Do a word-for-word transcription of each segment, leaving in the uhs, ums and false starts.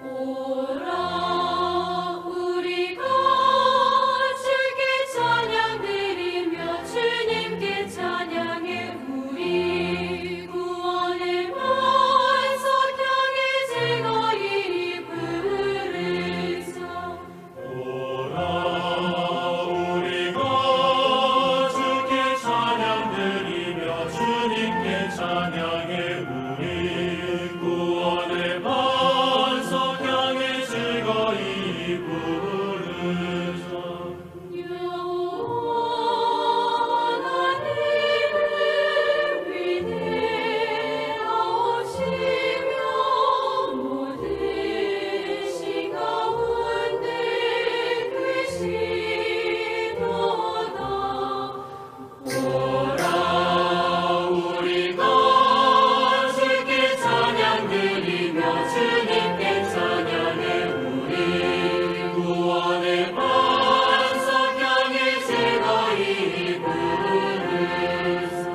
오라, 우리가 주께 찬양드리며 주님께 찬양해. 우리 구원의 반석 향해 즐거이 부르자. 오라, 우리가 주께 찬양드리며 주님께 찬양해. 우리 구원의 반석 향해 즐거이 부르자. 영원한 이름 위대하시며 모든 신 가운데 크시도다. 오라, 우리가 주께 찬양드리며 주님께 찬양해. 우리 구원의 반석 향해 즐거이 부르자.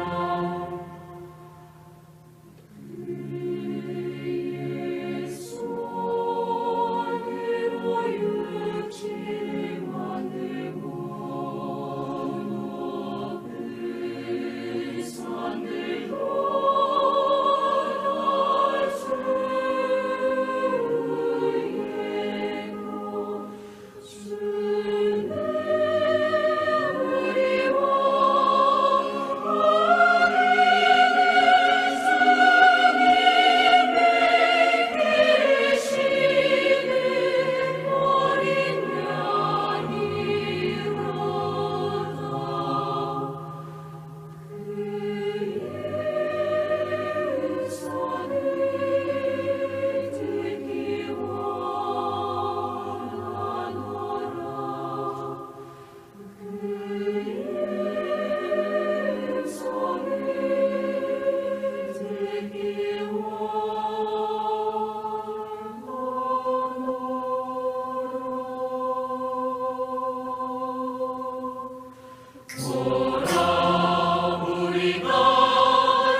오라, 우리가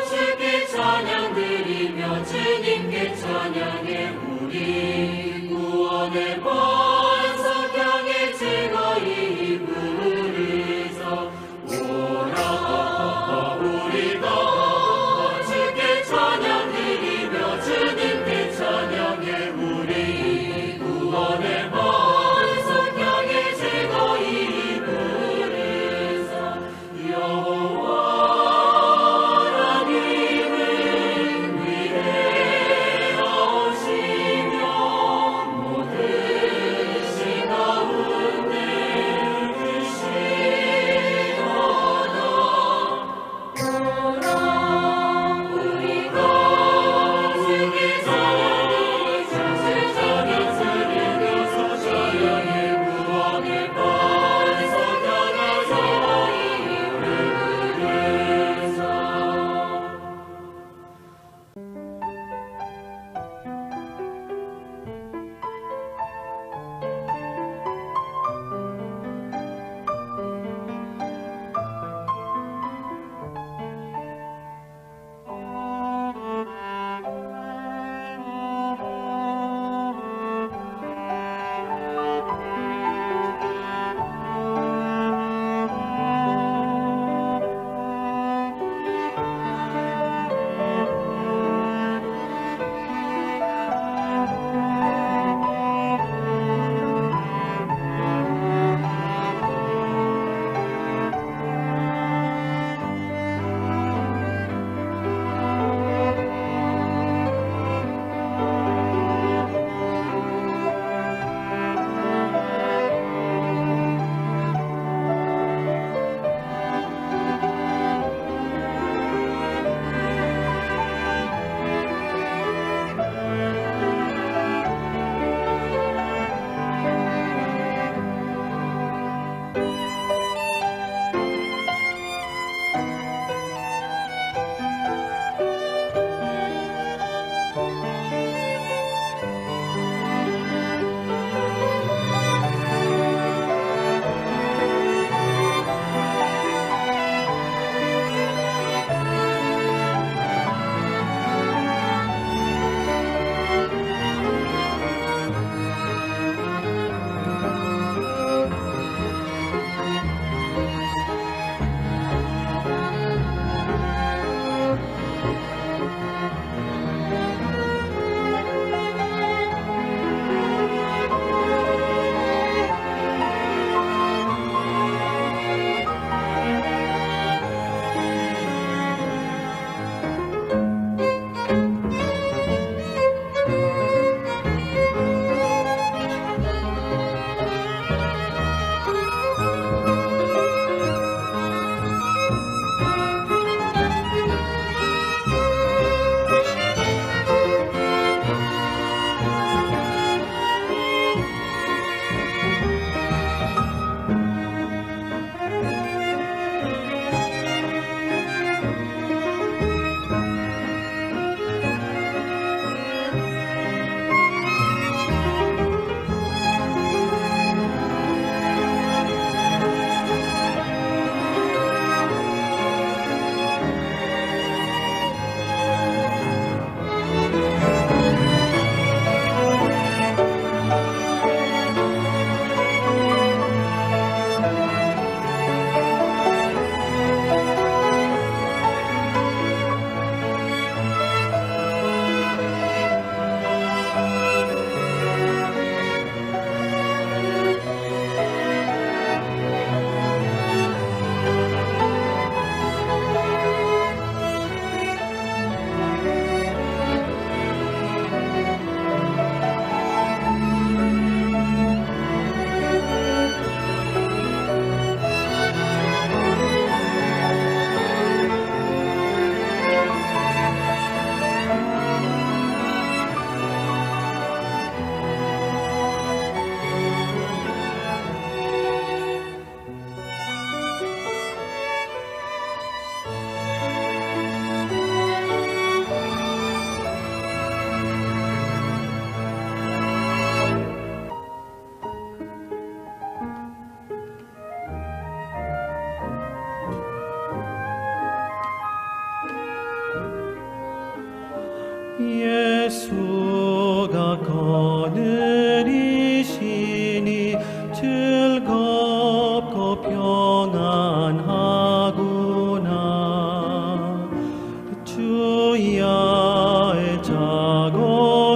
주께 찬양드리며 주님께 찬양해. 우리 구원의 반석 향해 즐거이 부르자. 오라, 우리가 주께 찬양드리며 주님께 찬양해. 우리 구원의 반석 향해 즐거이 부르자. 여호와는 이는 위대하시며 모든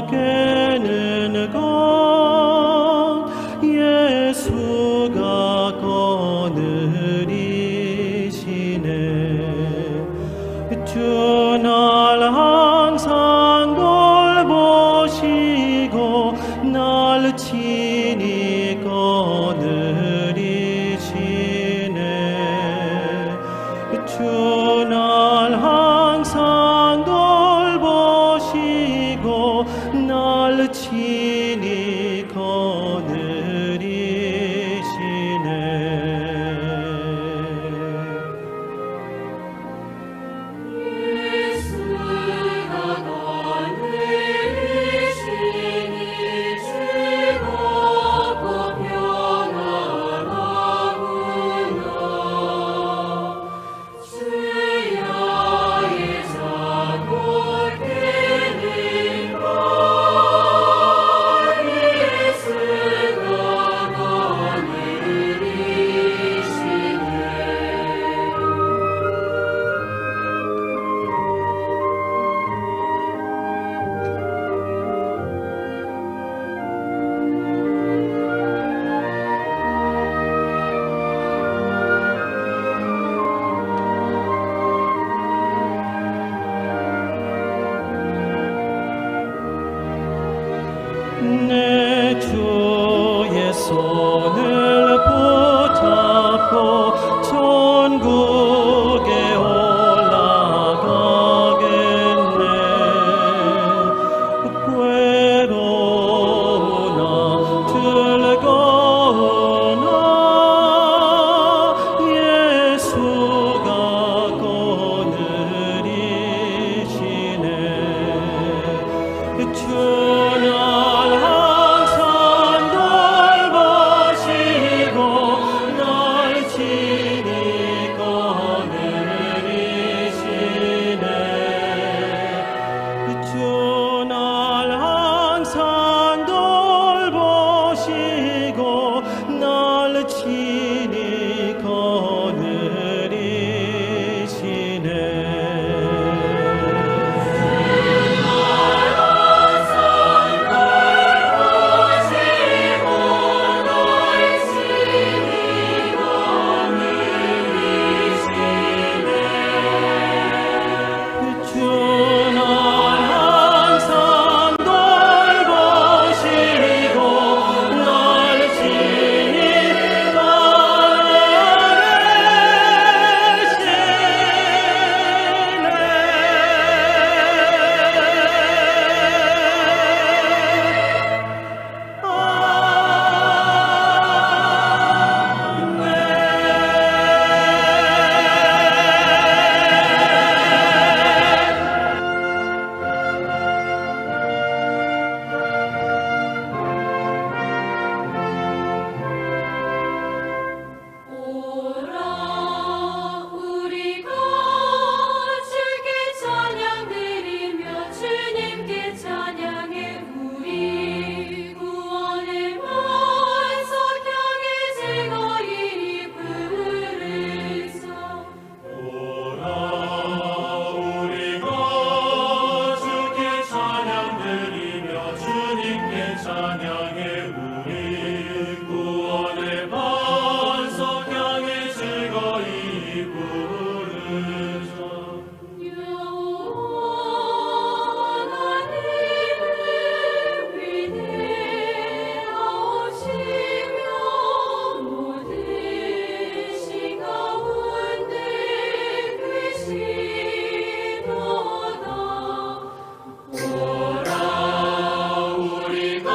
Kenen kon Yesuga konürişine. Tunal hansang dolbosigo nalchini konürişine. Tunal hansang dolbosigo nalchini konürişine. Ne chuyesonel putapko chonguge olagagenne. Kuerona tulgona Yesuga konürişine. Tunal hansang dolbosigo nalchini konürişine. Tunal hansang dolbosigo nalchini konürişine. 오라, 우리가 주께 찬양드리며 주님께 찬양해. 우리 구원의 반석 향해 즐거이 부르자. 오라, 우리가 주께 찬양드리며 주님께 찬양해. 우리 구원의 반석 향해 즐거이 부르자. 영원한 이름 위대하시며 모든 신 가운데 크시도다. 오라, 우리가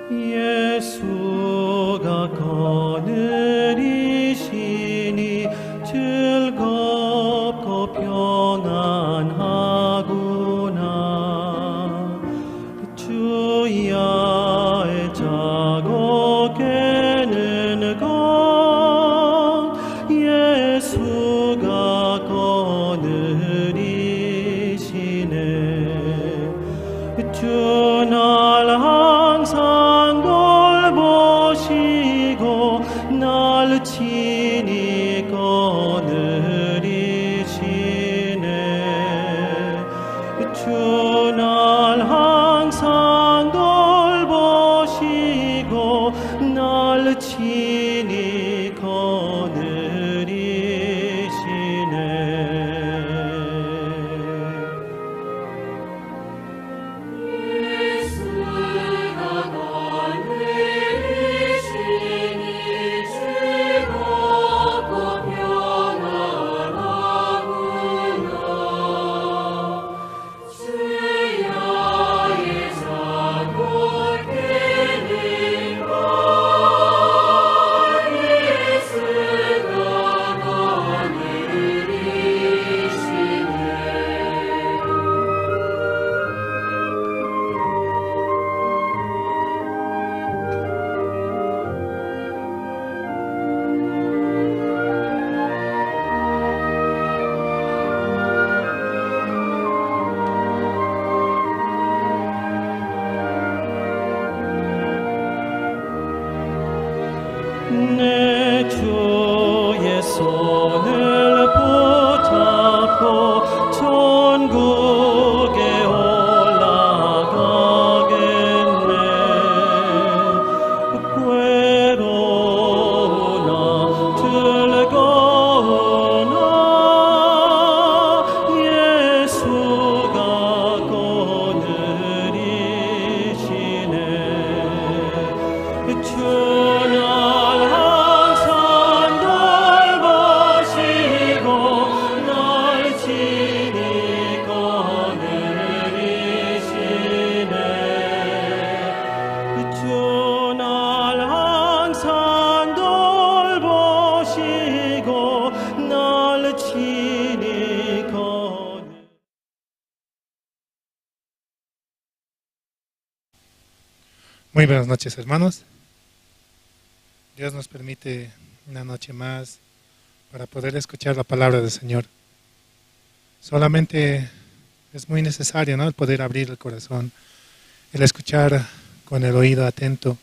Jesuga konürishini chillkop kopiongan jaguna. Chuya echago kenengo Jesuga konürishine. Chunal jangsang dolboshigo nal chini konürishine. Chunal jangsang dolboshigo nal chini konürishine. Muy buenas noches, hermanos. Dios nos permite una noche más para poder escuchar la palabra del Señor. Solamente es muy necesario, ¿no? El poder abrir el corazón, el escuchar con el oído atento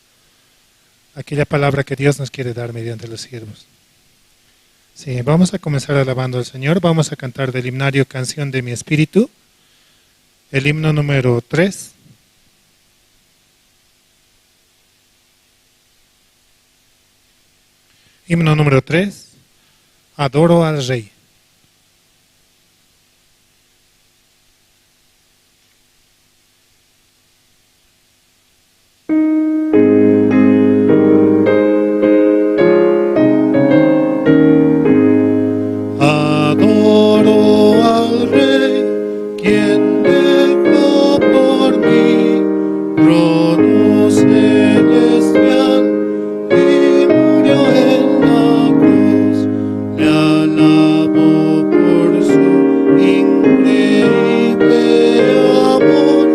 aquella palabra que Dios nos quiere dar mediante los siervos. Sí, vamos a comenzar alabando al Señor. Vamos a cantar del himnario Canción de mi Espíritu, el himno número tres. Himno número tres, Adoro al Rey. Adoro al Rey, quien dejó por mí trono celestial y murió en la cruz. Le alabo por su increíble amor,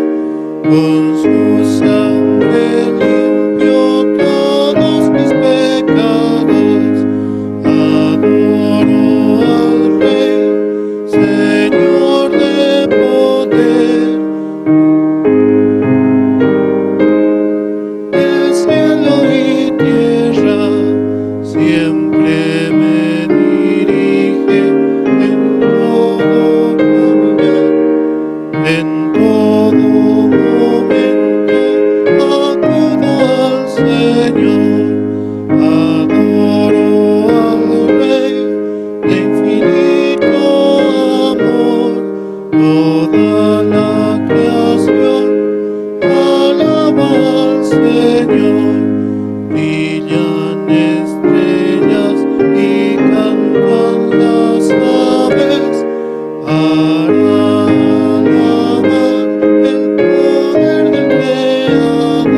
con su sangre limpió todos mis pecados. Adoro al Rey, Señor de poder, de cielo y tierra, siempre me dirige en todo caminar. En todo momento acudo al Señor, adoro al Rey de infinito amor. Toda la creación alaba al Señor, brillan estrellas y cantan las aves para alabar el poder del Creador.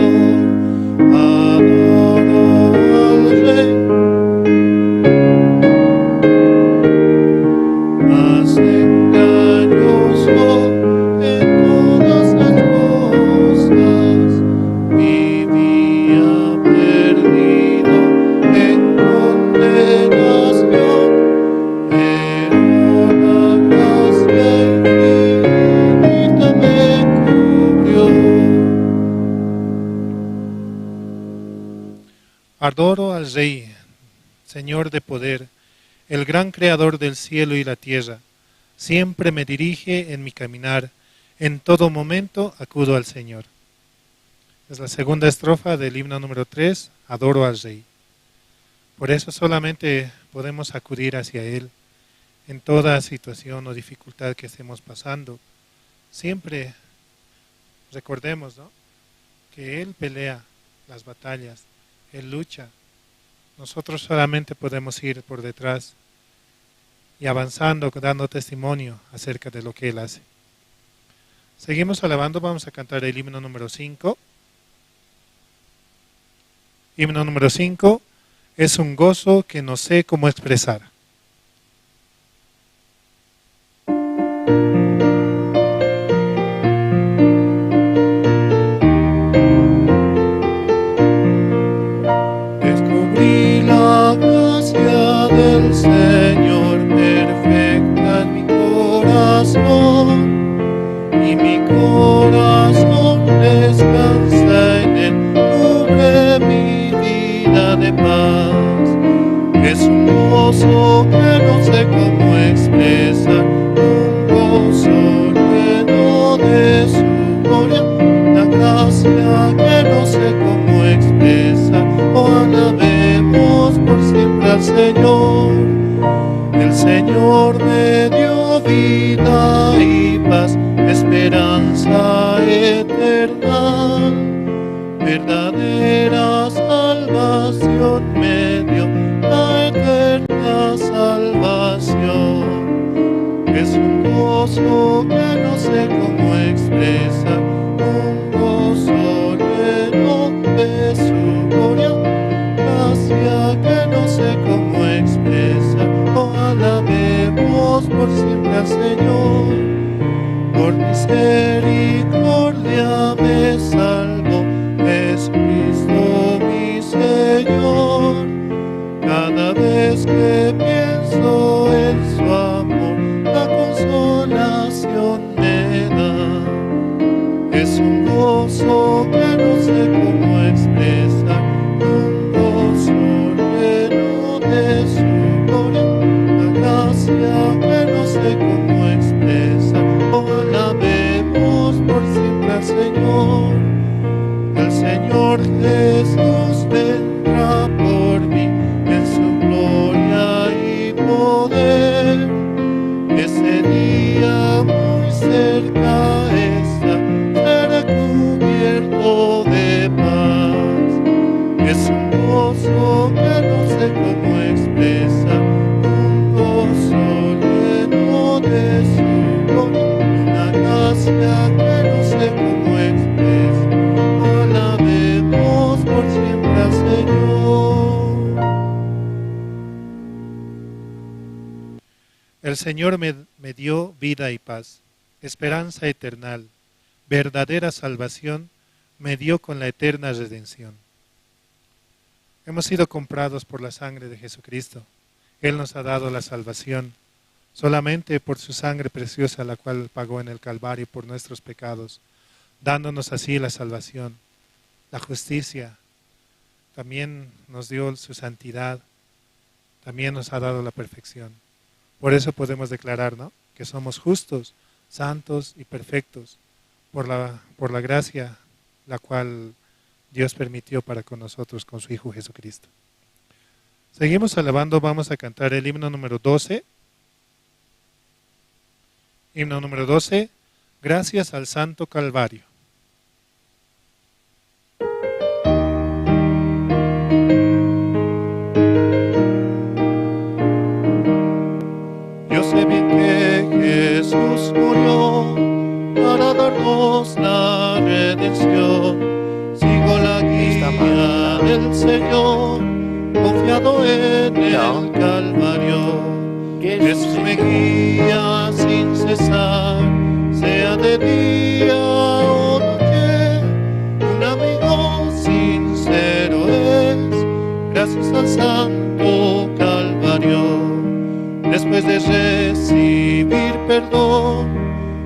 Adoro al Rey, Señor de poder, el gran creador del cielo y la tierra. Siempre me dirige en mi caminar, en todo momento acudo al Señor. Es la segunda estrofa del himno número tres, Adoro al Rey. Por eso solamente podemos acudir hacia Él en toda situación o dificultad que estemos pasando. Siempre recordemos, ¿no?, que Él pelea las batallas, Él lucha. Nosotros solamente podemos ir por detrás y avanzando, dando testimonio acerca de lo que Él hace. Seguimos alabando, vamos a cantar el himno número cinco. Himno número cinco, Es un gozo que no sé cómo expresar. Descubrí la gracia del Señor perfecta en mi corazón, y mi corazón descansa en Él, cubre mi vida de paz. Es un gozo que no sé cómo expresar, un gozo lleno de su gloria, una gracia que no sé cómo expresar. Oh, alabemos por siempre al Señor. El Señor me dio vida y paz, esperanza eterna, verdadera salvación me dio, la eterna salvación. Es un gozo que no sé cómo expresar, un gozo lleno de su gloria, gracia que no sé cómo expresar. Oh, alabemos por siempre al Señor, por misericordia me salvó Jesucristo mi Señor. Cada vez que pienso en su amor, la consolación me da. Es un gozo que no sé cómo expresar, un gozo lleno de su gloria, una gracia que no sé cómo expresar. Oh, alabemos por siempre al Señor. El Señor Jesús vendrá por mí en su gloria y poder. Ese día muy cerca está, seré cubierto de paz. Es un gozo que no sé cómo expresar, un gozo lleno de su gloria, una gracia que no sé cómo expresar. Alabemos por siempre al Señor. El Señor me, me dio vida y paz, esperanza eternal, verdadera salvación me dio con la eterna redención. Hemos sido comprados por la sangre de Jesucristo. Él nos ha dado la salvación solamente por su sangre preciosa, la cual pagó en el Calvario por nuestros pecados, dándonos así la salvación, la justicia. También nos dio su santidad, también nos ha dado la perfección. Por eso podemos declarar, ¿no?, que somos justos, santos y perfectos por la, por la gracia la cual Dios permitió para con nosotros con su Hijo Jesucristo. Seguimos alabando, vamos a cantar el himno número doce. Himno número doce, Gracias al Santo Calvario. Yo sé bien que Jesús murió para darnos la redención. Sigo la guía del Señor, confiado en el Calvario. Jesús me guía sin cesar, sea de día o noche, un amigo sincero es. Gracias al Santo Calvario, después de recibir perdón,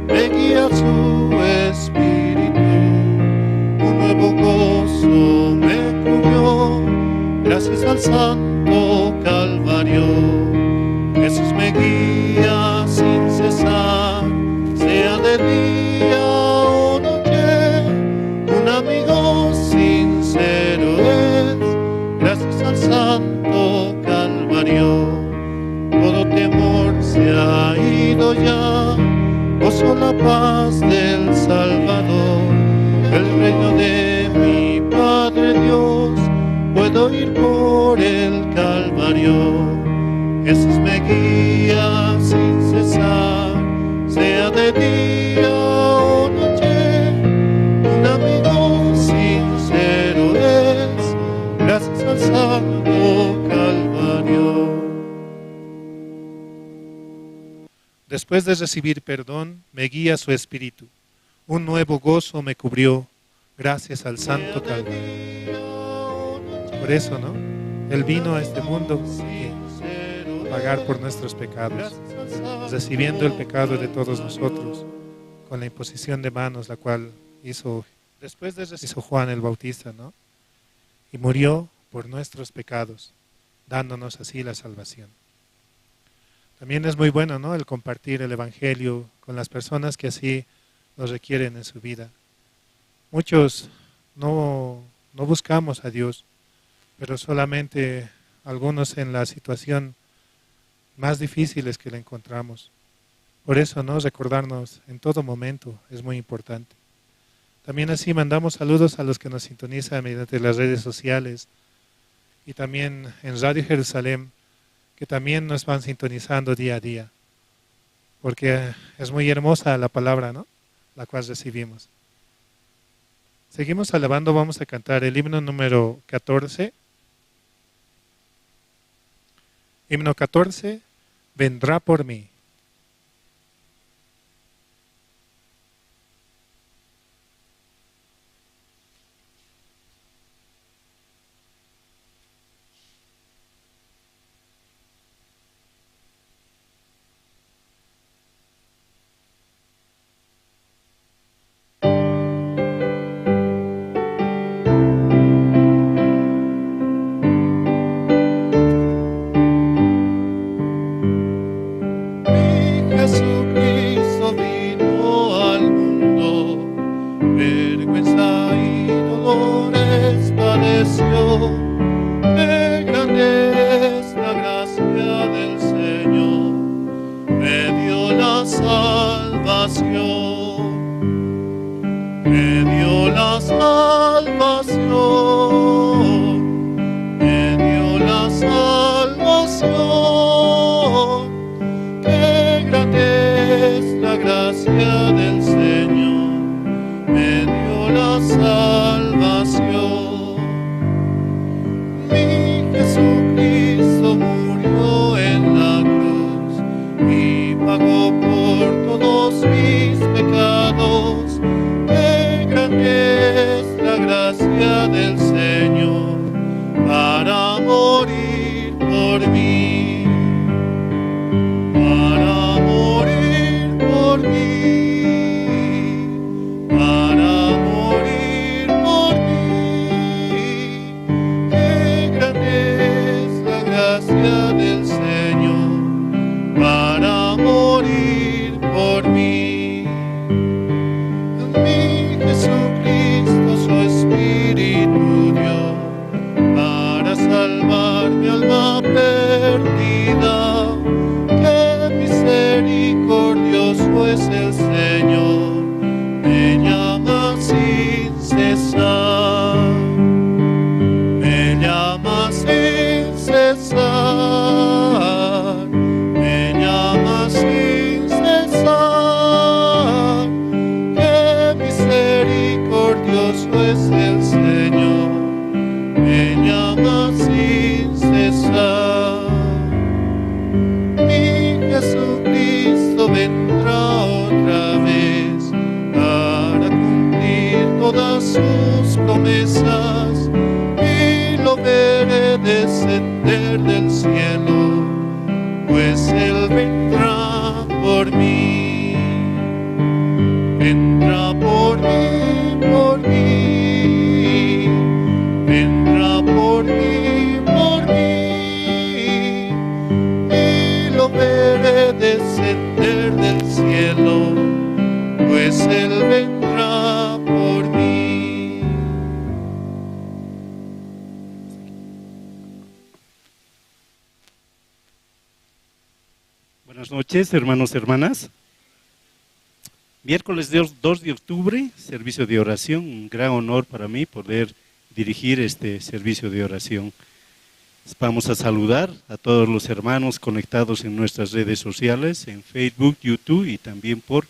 me guía su espíritu, un nuevo gozo me cubrió. del Salvador, el reino de mi Padre Dios, puedo ir por el Calvario. Jesús me guía sin cesar, sea de día o noche, un amigo sincero es, gracias al Santo Calvario. Después de recibir perdón, me guía su Espíritu. Un nuevo gozo me cubrió gracias al Santo Calvario. Por eso, ¿no? Él vino a este mundo a pagar por nuestros pecados, recibiendo el pecado de todos nosotros con la imposición de manos, la cual hizo, después de reci- hizo Juan el Bautista, ¿no? Y murió por nuestros pecados, dándonos así la salvación. También es muy bueno, ¿no? El compartir el evangelio con las personas que así lo requieren en su vida. Muchos no, no buscamos a Dios, pero solamente algunos en la situación más difíciles que le encontramos. Por eso, ¿no? Recordarnos en todo momento es muy importante. También así mandamos saludos a los que nos sintonizan mediante las redes sociales y también en Radio Jerusalén, que también nos van sintonizando día a día, porque es muy hermosa la palabra, ¿no? La cual recibimos. Seguimos alabando, vamos a cantar el himno número catorce. Himno catorce, Vendrá por mí. Mi Jesucristo vino al mundo, vergüenza y dolores padeció. Qué grande es la gracia del Señor, me dio la salvación, me dio la salvación, me dio la salvación. Qué grande es la gracia del Señor, me dio la salvación. Mi Jesucristo murió en la cruz y pagó por todos mis pecados. Qué grande es la gracia del Señor para morir por mí, para morir por mí, para morir por mí. Qué grande es la gracia del Señor para morir por mí. Mi Jesucristo su Espíritu dio para salvar mi alma perdida. Qué misericordioso es el Señor, me llama sin cesar, me llama sin cesar, me llama sin cesar. Qué misericordioso es el Señor, me llama sin cesar. Mi Jesucristo vendrá otra vez para cumplir todas sus promesas y lo veré descender del cielo, pues Él vendrá por mí. Vendrá por mí, por mí. Vendrá por mí, por mí. Y lo veré descender del cielo, pues Él vendrá por mí. Buenas noches, hermanos, hermanas. Miércoles dos, dos de octubre, servicio de oración. Un gran honor para mí poder dirigir este servicio de oración. Vamos a saludar a todos los hermanos conectados en nuestras redes sociales, en Facebook, YouTube y también por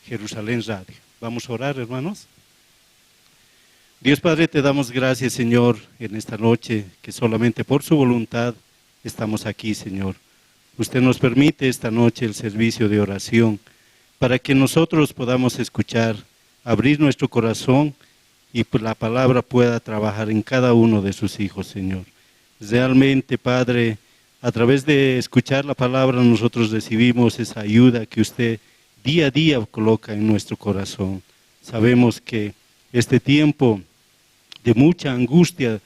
Jerusalén Radio. Vamos a orar, hermanos. Dios Padre, te damos gracias, Señor, en esta noche, que solamente por su voluntad estamos aquí, Señor. Usted nos permite esta noche el servicio de oración para que nosotros podamos escuchar, abrir nuestro corazón y la palabra pueda trabajar en cada uno de sus hijos, Señor. Realmente, Padre, a través de escuchar la palabra nosotros recibimos esa ayuda que usted día a día coloca en nuestro corazón. Sabemos que este tiempo de mucha angustia,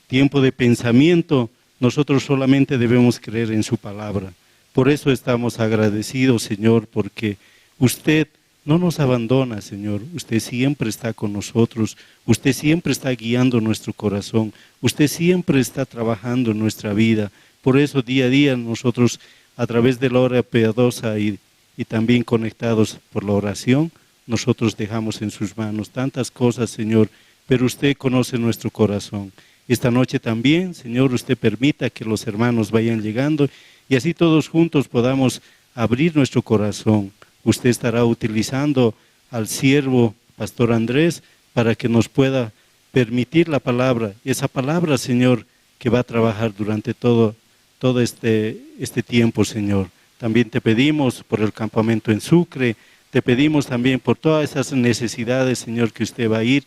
tiempo de pensamiento, nosotros solamente debemos creer en su palabra. Por eso estamos agradecidos, Señor, porque usted no nos abandona, Señor. Usted siempre está con nosotros. Usted siempre está guiando nuestro corazón. Usted siempre está trabajando en nuestra vida. Por eso día a día nosotros, a través de la hora piadosa y y también conectados por la oración, nosotros dejamos en sus manos tantas cosas, Señor, pero usted conoce nuestro corazón. Esta noche también, Señor, usted permita que los hermanos vayan llegando y así todos juntos podamos abrir nuestro corazón. Usted estará utilizando al siervo, Pastor Andrés, para que nos pueda permitir la palabra, esa palabra, Señor, que va a trabajar durante todo todo este, este tiempo, Señor. También te pedimos por el campamento en Sucre, te pedimos también por todas esas necesidades, Señor, que usted va a ir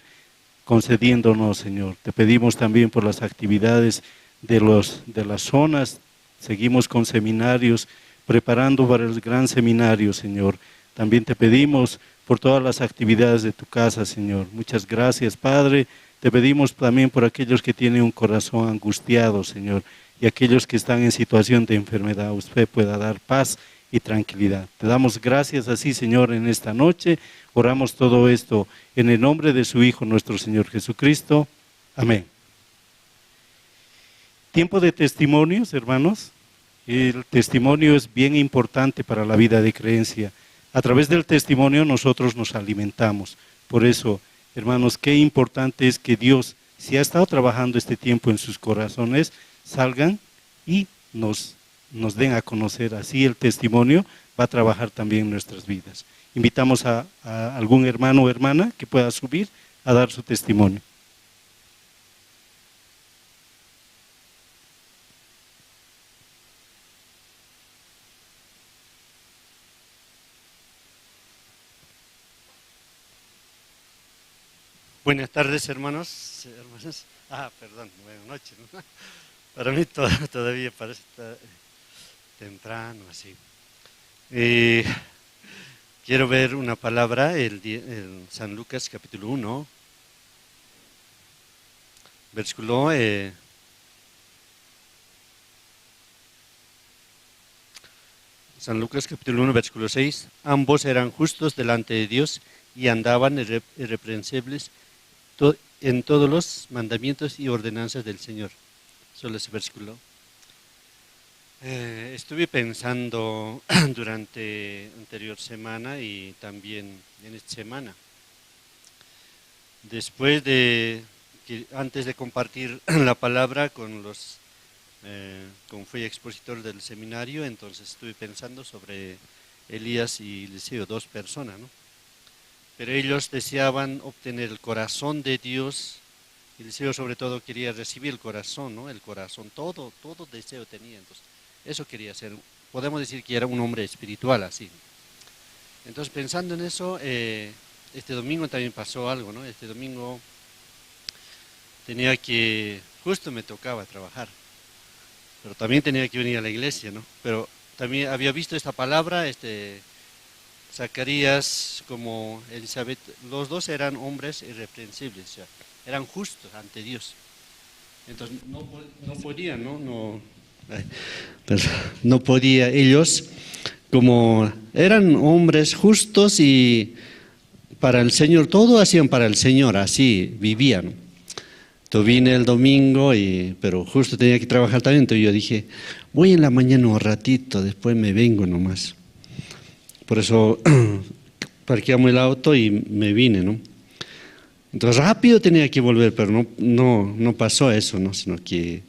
concediéndonos, Señor. Te pedimos también por las actividades de, los, de las zonas. Seguimos con seminarios, preparando para el gran seminario, Señor. También te pedimos por todas las actividades de tu casa, Señor. Muchas gracias, Padre. Te pedimos también por aquellos que tienen un corazón angustiado, Señor, y aquellos que están en situación de enfermedad. Usted pueda dar paz y tranquilidad. Te damos gracias así, Señor, en esta noche. Oramos todo esto en el nombre de su Hijo, nuestro Señor Jesucristo. Amén. Tiempo de testimonios, hermanos. El testimonio es bien importante para la vida de creencia. A través del testimonio nosotros nos alimentamos. Por eso, hermanos, qué importante es que Dios, si ha estado trabajando este tiempo en sus corazones, salgan y nos, nos den a conocer. Así el testimonio va a trabajar también en nuestras vidas. Invitamos a, a algún hermano o hermana que pueda subir a dar su testimonio. Buenas tardes, hermanos, hermanas. Ah, perdón, buenas noches, ¿no? Para mí to- todavía parece ta- temprano, así. Eh, quiero ver una palabra, el, di- el San Lucas capítulo uno, versículo eh, San Lucas capítulo uno, versículo seis. Ambos eran justos delante de Dios y andaban irre- irreprensibles to- en todos los mandamientos y ordenanzas del Señor. Solo ese versículo. Eh, estuve pensando durante anterior semana y también en esta semana. Después de que, antes de compartir la palabra con los, eh, como fui expositor del seminario, entonces estuve pensando sobre Elías y Eliseo, dos personas, ¿no? Pero ellos deseaban obtener el corazón de Dios. Eliseo sobre todo quería recibir el corazón, ¿no? El corazón, todo, todo deseo tenía. Entonces, eso quería ser. Podemos decir que era un hombre espiritual así. Entonces, pensando en eso, eh, este domingo también pasó algo, ¿no? Este domingo tenía que, justo me tocaba trabajar, pero también tenía que venir a la iglesia, ¿no? Pero también había visto esta palabra, este, Zacarías como Elizabeth, los dos eran hombres irreprensibles, o sea, eran justos ante Dios. Entonces, no, po- no podían, ¿no? No, ay, perdón, no podía ellos, como eran hombres justos y para el Señor, todo hacían para el Señor, así vivían. Entonces vine el domingo, y, pero justo tenía que trabajar también, entonces yo dije, voy en la mañana un ratito, después me vengo nomás. Por eso Parqueamos el auto y me vine, ¿no? Entonces rápido tenía que volver, pero no, no, no pasó eso, ¿no? Sino que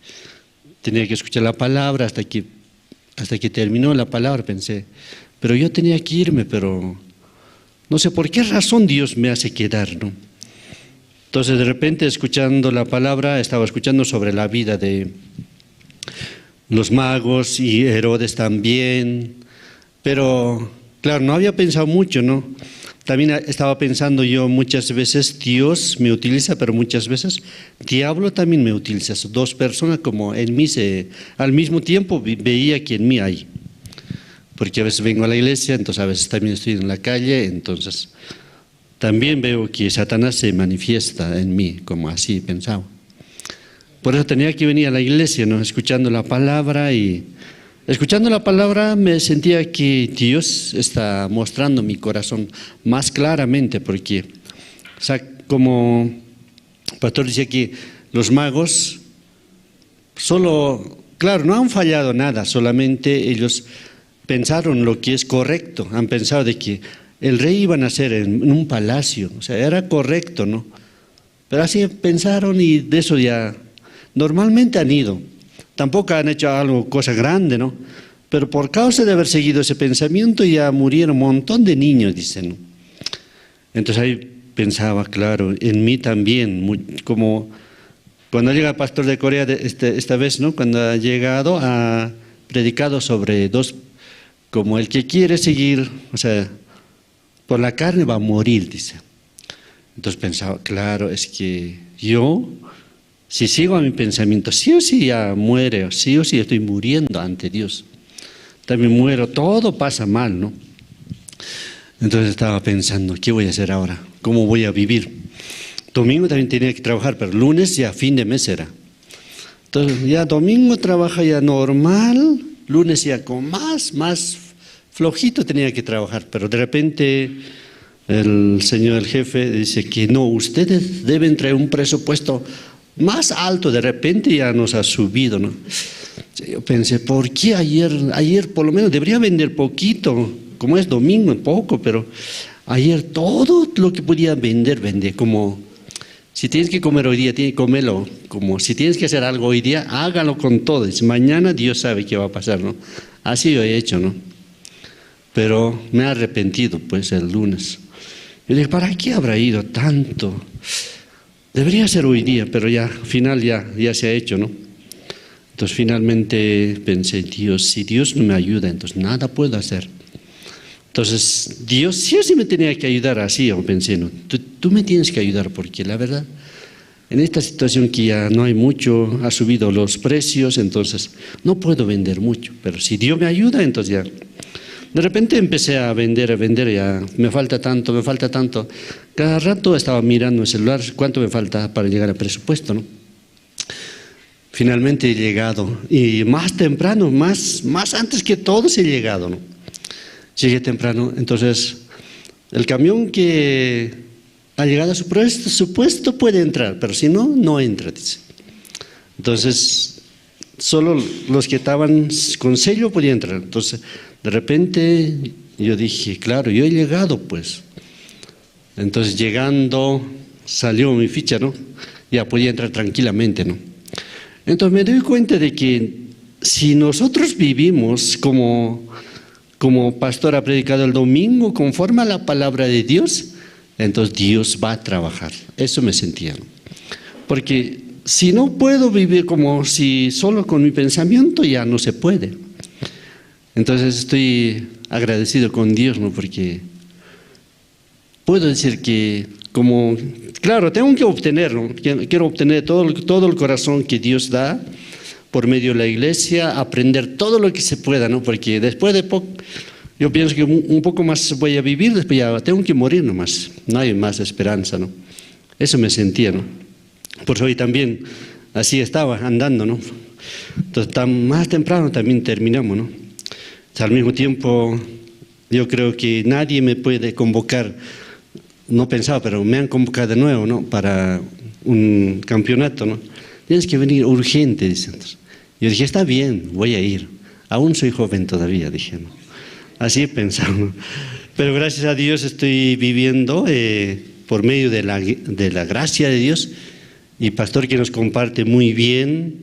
tenía que escuchar la palabra hasta que, hasta que terminó la palabra, pensé. Pero yo tenía que irme, pero no sé por qué razón Dios me hace quedar, ¿no? Entonces, de repente, escuchando la palabra, estaba escuchando sobre la vida de los magos y Herodes también, pero, claro, no había pensado mucho, ¿no? También a-, estaba pensando yo, muchas veces Dios me utiliza, pero muchas veces diablo también me utiliza. Son dos personas como en mí se, al mismo tiempo vi-, veía que en mí hay. Porque a veces vengo a la iglesia, entonces a veces también estoy en la calle, entonces también veo que Satanás se manifiesta en mí, como así pensaba. Por eso tenía que venir a la iglesia, ¿no? Escuchando la palabra y escuchando la palabra me sentía que Dios está mostrando mi corazón más claramente, porque, o sea, como el pastor decía que los magos solo, claro, no han fallado nada, solamente ellos pensaron lo que es correcto, han pensado de que el rey iba a nacer en, en un palacio, o sea, era correcto, ¿no? Pero así pensaron y de eso ya normalmente han ido. Tampoco han hecho algo, cosa grande, ¿no? Pero por causa de haber seguido ese pensamiento ya murieron un montón de niños, dicen, ¿no? Entonces ahí pensaba, claro, en mí también, mu-, como cuando llega el pastor de Corea de- este- esta vez, ¿no? Cuando ha llegado, ha predicado sobre dos, como el que quiere seguir, o sea, por la carne va a morir, dice. Entonces pensaba, claro, es que yo, si sigo a mi pensamiento, sí o sí ya muero, sí o sí estoy muriendo ante Dios. También muero, todo pasa mal, ¿no? Entonces estaba pensando, ¿qué voy a hacer ahora? ¿Cómo voy a vivir? Domingo también tenía que trabajar, pero lunes ya fin de mes era. Entonces ya domingo trabaja ya normal, lunes ya con más, más flojito tenía que trabajar, pero de repente el señor, el jefe, dice que no, ustedes deben traer un presupuesto más alto, de repente ya nos ha subido, ¿no? Yo pensé, ¿por qué ayer, ayer por lo menos debería vender poquito? Como es domingo, poco, pero ayer todo lo que podía vender, vendí. Como si tienes que comer hoy día, tienes que comerlo. Como si tienes que hacer algo hoy día, hágalo con todo. Y si mañana Dios sabe qué va a pasar, ¿no? Así yo he hecho, ¿no? Pero me he arrepentido, pues, el lunes. Yo dije, ¿para qué habrá ido tanto? Debería ser hoy día, pero ya, al final ya, ya se ha hecho, ¿no? Entonces finalmente pensé, Dios, si Dios no me ayuda, entonces nada puedo hacer. Entonces Dios sí o sí me tenía que ayudar así, yo pensé, ¿no? Tú, tú me tienes que ayudar porque la verdad, en esta situación que ya no hay mucho, ha subido los precios, entonces no puedo vender mucho, pero si Dios me ayuda, entonces ya. De repente empecé a vender, a vender, ya me falta tanto, me falta tanto. Cada rato estaba mirando el celular, ¿cuánto me falta para llegar al presupuesto, no? Finalmente he llegado, y más temprano, más, más antes que todos he llegado, ¿no? Llegué temprano, entonces el camión que ha llegado a su puesto, su puesto puede entrar, pero si no, no entra, dice. Entonces, solo los que estaban con sello podían entrar. Entonces, de repente, yo dije, claro, yo he llegado, pues. Entonces, llegando, salió mi ficha, ¿no? Ya podía entrar tranquilamente, ¿no? Entonces, me doy cuenta de que si nosotros vivimos como, como pastor ha predicado el domingo, conforme a la palabra de Dios, entonces Dios va a trabajar. Eso me sentía, ¿no? Porque si no puedo vivir como si solo con mi pensamiento, ya no se puede. Entonces estoy agradecido con Dios, ¿no? Porque puedo decir que como, claro, tengo que obtener, ¿no? Quiero, quiero obtener todo, el- todo el corazón que Dios da por medio de la iglesia, aprender todo lo que se pueda, ¿no? Porque después de poco, yo pienso que un, un poco más voy a vivir, después ya tengo que morir nomás. No hay más esperanza, ¿no? Eso me sentía, ¿no? Por eso hoy también así estaba andando, ¿no? Entonces, tan, más temprano también terminamos, ¿no? O sea, al mismo tiempo, yo creo que nadie me puede convocar. No pensaba, pero me han convocado de nuevo, ¿no? Para un campeonato, ¿no? Tienes que venir urgente, dicen. Yo dije, está bien, voy a ir. Aún soy joven todavía, dije, ¿no? Así he pensado, ¿no? Pero gracias a Dios estoy viviendo eh, por medio de la, de la gracia de Dios y pastor que nos comparte muy bien.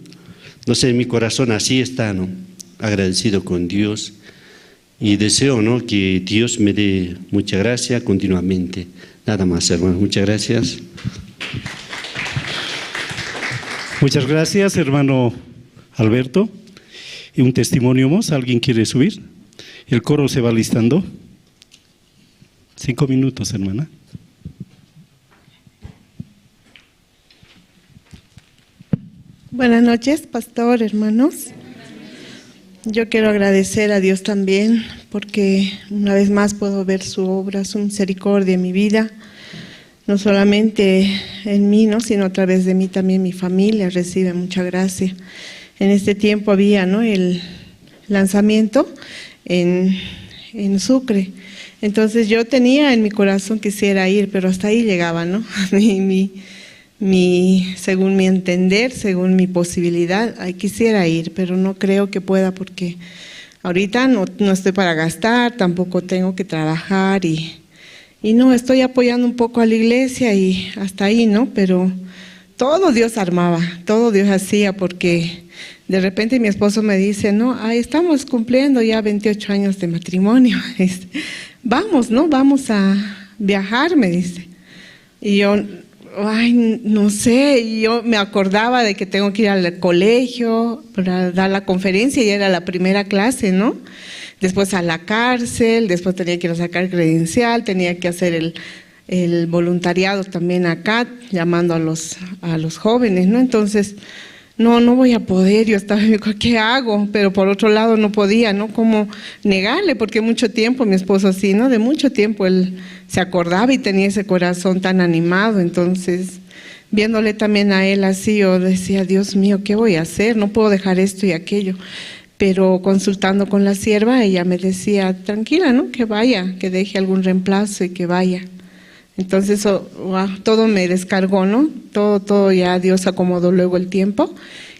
No sé, mi corazón así está, ¿no? Agradecido con Dios y deseo, ¿no? Que Dios me dé mucha gracia continuamente. Nada más, hermano. Muchas gracias. Muchas gracias, hermano Alberto. Y un testimonio más, ¿alguien quiere subir? El coro se va listando. Cinco minutos, hermana. Buenas noches, pastor, hermanos. Yo quiero agradecer a Dios también porque una vez más puedo ver su obra, su misericordia en mi vida. No solamente en mí, ¿no? Sino a través de mí también mi familia recibe mucha gracia. En este tiempo había, ¿no? El lanzamiento en, en Sucre. Entonces yo tenía en mi corazón quisiera ir, pero hasta ahí llegaba, ¿no? Mi, mi, mi, según mi entender, según mi posibilidad, ahí quisiera ir, pero no creo que pueda porque ahorita no, no estoy para gastar, tampoco tengo que trabajar y, y no, estoy apoyando un poco a la iglesia y hasta ahí, ¿no? Pero todo Dios armaba, todo Dios hacía, porque de repente mi esposo me dice, no, ahí estamos cumpliendo ya veintiocho años de matrimonio. Este, vamos, ¿no? Vamos a viajar, me dice. Y yo, ay, no sé, yo me acordaba de que tengo que ir al colegio para dar la conferencia y era la primera clase, ¿no? Después a la cárcel, después tenía que ir a sacar credencial, tenía que hacer el, el voluntariado también acá, llamando a los, a los jóvenes, ¿no? Entonces, no, no voy a poder, yo estaba, ¿qué hago? Pero por otro lado no podía, ¿no? Como negarle, porque mucho tiempo mi esposo así, ¿no? De mucho tiempo él se acordaba y tenía ese corazón tan animado, entonces viéndole también a él así, yo decía, Dios mío, ¿qué voy a hacer? No puedo dejar esto y aquello. Pero consultando con la sierva, ella me decía, tranquila, ¿no? Que vaya, que deje algún reemplazo y que vaya. Entonces todo me descargó, ¿no? Todo, todo ya Dios acomodó luego el tiempo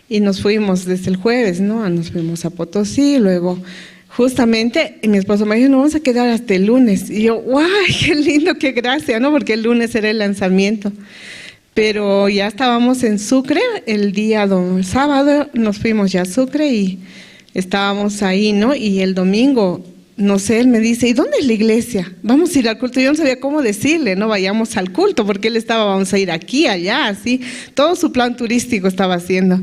y nos fuimos desde el jueves, ¿no? Nos fuimos a Potosí, luego justamente mi esposo me dijo, no, vamos a quedar hasta el lunes. Y yo, guay, qué lindo, qué gracia, ¿no? Porque el lunes era el lanzamiento. Pero ya estábamos en Sucre, el día sábado nos fuimos ya a Sucre y estábamos ahí, ¿no? Y el domingo, no sé, él me dice, ¿y dónde es la iglesia? Vamos a ir al culto. Yo no sabía cómo decirle, no vayamos al culto, porque él estaba, vamos a ir aquí, allá, así. Todo su plan turístico estaba haciendo.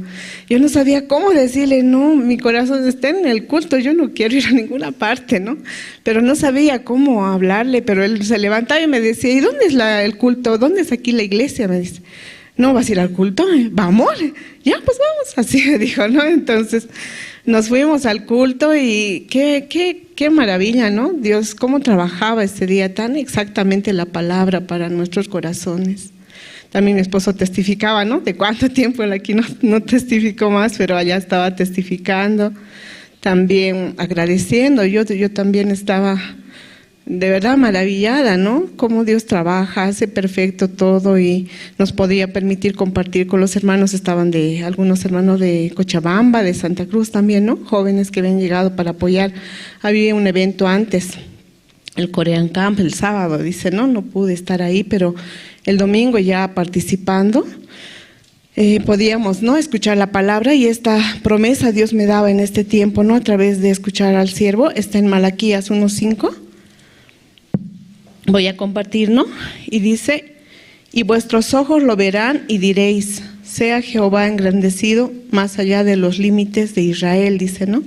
Yo no sabía cómo decirle, no, mi corazón está en el culto, yo no quiero ir a ninguna parte, ¿no? Pero no sabía cómo hablarle, pero él se levantaba y me decía, ¿y dónde es el culto? ¿Dónde es aquí la iglesia? Me dice, ¿no vas a ir al culto? Vamos, ya, pues vamos, así me dijo, ¿no? Entonces nos fuimos al culto y qué, qué, qué maravilla, ¿no? Dios, cómo trabajaba ese día tan exactamente la palabra para nuestros corazones. También mi esposo testificaba, ¿no? De cuánto tiempo él aquí no, no testificó más, pero allá estaba testificando, también agradeciendo. Yo, yo también estaba de verdad maravillada, ¿no? Cómo Dios trabaja, hace perfecto todo y nos podía permitir compartir con los hermanos, estaban de algunos hermanos de Cochabamba, de Santa Cruz también, ¿no? Jóvenes que habían llegado para apoyar. Había un evento antes, el Korean Camp, el sábado, dice, no, no pude estar ahí, pero el domingo ya participando eh, podíamos, ¿no? Escuchar la palabra y esta promesa Dios me daba en este tiempo, ¿no? A través de escuchar al siervo, está en Malaquías uno cinco. Voy a compartir, ¿no? Y dice, y vuestros ojos lo verán y diréis, sea Jehová engrandecido más allá de los límites de Israel, dice, ¿no?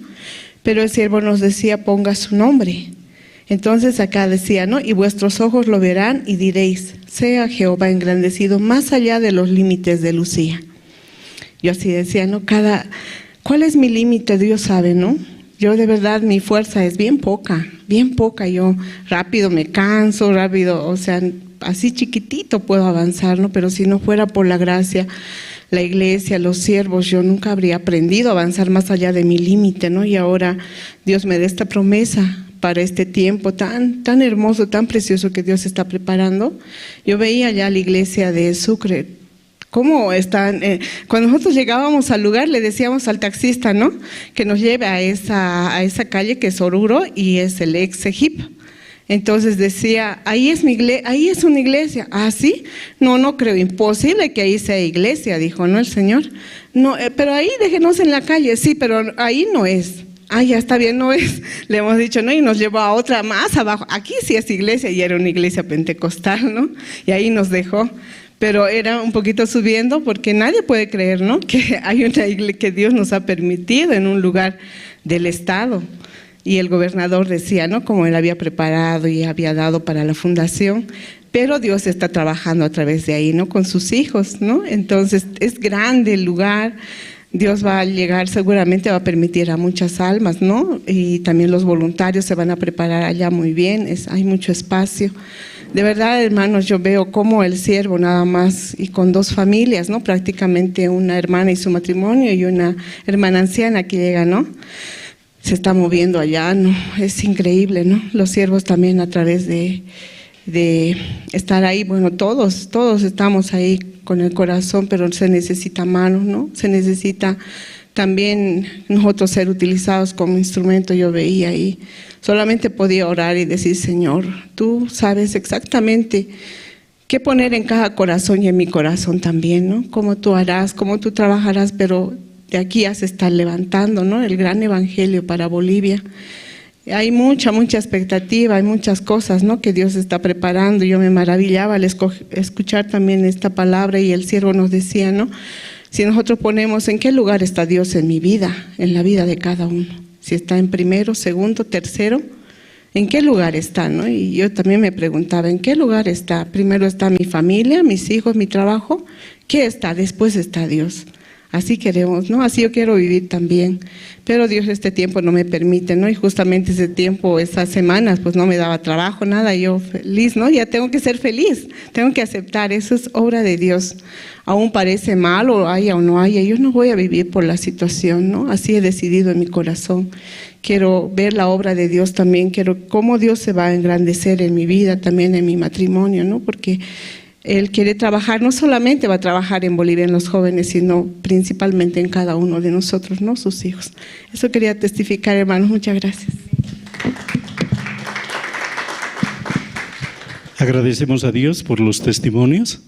Pero el siervo nos decía, ponga su nombre. Entonces acá decía, ¿no? Y vuestros ojos lo verán y diréis, sea Jehová engrandecido más allá de los límites de Lucía. Yo así decía, ¿no? Cada, ¿cuál es mi límite? Dios sabe, ¿no? Yo de verdad mi fuerza es bien poca, bien poca. Yo rápido me canso, rápido, o sea, así chiquitito puedo avanzar, ¿no? Pero si no fuera por la gracia, la iglesia, los siervos, yo nunca habría aprendido a avanzar más allá de mi límite, ¿no? Y ahora Dios me da esta promesa para este tiempo tan, tan hermoso, tan precioso que Dios está preparando. Yo veía ya la iglesia de Sucre, cómo están. Eh, cuando nosotros llegábamos al lugar, le decíamos al taxista, ¿no? Que nos lleve a esa, a esa calle que es Oruro y es el ex Egip. Entonces decía, ahí es mi iglesia, ahí es una iglesia. Ah, sí, no, no creo, imposible que ahí sea iglesia, dijo, ¿no? El Señor. No, eh, pero ahí déjenos en la calle, sí, pero ahí no es. Ah, ya está bien, no es. Le hemos dicho, ¿no? Y nos llevó a otra más abajo. Aquí sí es iglesia, y era una iglesia pentecostal, ¿no? Y ahí nos dejó. Pero era un poquito subiendo porque nadie puede creer, ¿no? Que hay una iglesia que Dios nos ha permitido en un lugar del estado. Y el gobernador decía, ¿no? Como él había preparado y había dado para la fundación, pero Dios está trabajando a través de ahí, ¿no? Con sus hijos, ¿no? Entonces, es grande el lugar, Dios va a llegar, seguramente va a permitir a muchas almas, ¿no? Y también los voluntarios se van a preparar allá muy bien, es, hay mucho espacio. De verdad, hermanos, yo veo cómo el siervo nada más y con dos familias, ¿no? Prácticamente una hermana y su matrimonio y una hermana anciana que llega, ¿no? Se está moviendo allá, ¿no? Es increíble, ¿no? Los siervos también a través de, de estar ahí, bueno, todos, todos estamos ahí con el corazón, pero se necesita manos, ¿no? Se necesita también nosotros ser utilizados como instrumento. Yo veía ahí, solamente podía orar y decir, Señor, tú sabes exactamente qué poner en cada corazón y en mi corazón también, ¿no? Cómo tú harás, cómo tú trabajarás, pero de aquí ya se está levantando, ¿no? El gran evangelio para Bolivia. Hay mucha, mucha expectativa, hay muchas cosas, ¿no? Que Dios está preparando. Yo me maravillaba al esco-, escuchar también esta palabra y el siervo nos decía, ¿no? Si nosotros ponemos en qué lugar está Dios en mi vida, en la vida de cada uno, si está en primero, segundo, tercero, ¿en qué lugar está, no? Y yo también me preguntaba, ¿en qué lugar está? Primero está mi familia, mis hijos, mi trabajo. ¿Qué está? Después está Dios. Así queremos, ¿no? Así yo quiero vivir también. Pero Dios este tiempo no me permite, ¿no? Y justamente ese tiempo, esas semanas, pues no me daba trabajo, nada. Yo feliz, ¿no? Ya tengo que ser feliz, tengo que aceptar, eso es obra de Dios. Aún parece malo, haya o no haya, yo no voy a vivir por la situación, ¿no? Así he decidido en mi corazón. Quiero ver la obra de Dios también, quiero cómo Dios se va a engrandecer en mi vida, también en mi matrimonio, ¿no? Porque Él quiere trabajar no solamente va a trabajar en Bolivia, en los jóvenes, sino principalmente en cada uno de nosotros, ¿no? Sus hijos. Eso quería testificar, hermanos. Muchas gracias. Agradecemos a Dios por los testimonios.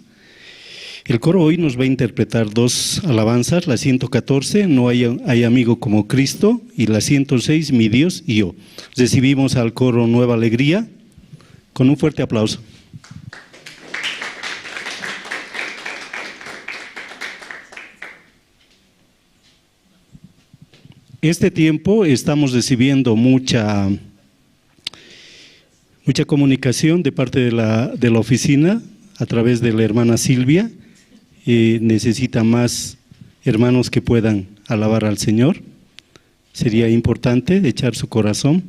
El coro hoy nos va a interpretar dos alabanzas, la ciento catorce, No hay, hay amigo como Cristo, y la ciento seis, Mi Dios y yo. Recibimos al coro Nueva Alegría con un fuerte aplauso. Este tiempo estamos recibiendo mucha, mucha comunicación de parte de la, de la oficina a través de la hermana Silvia. Eh, necesita más hermanos que puedan alabar al Señor. Sería importante echar su corazón.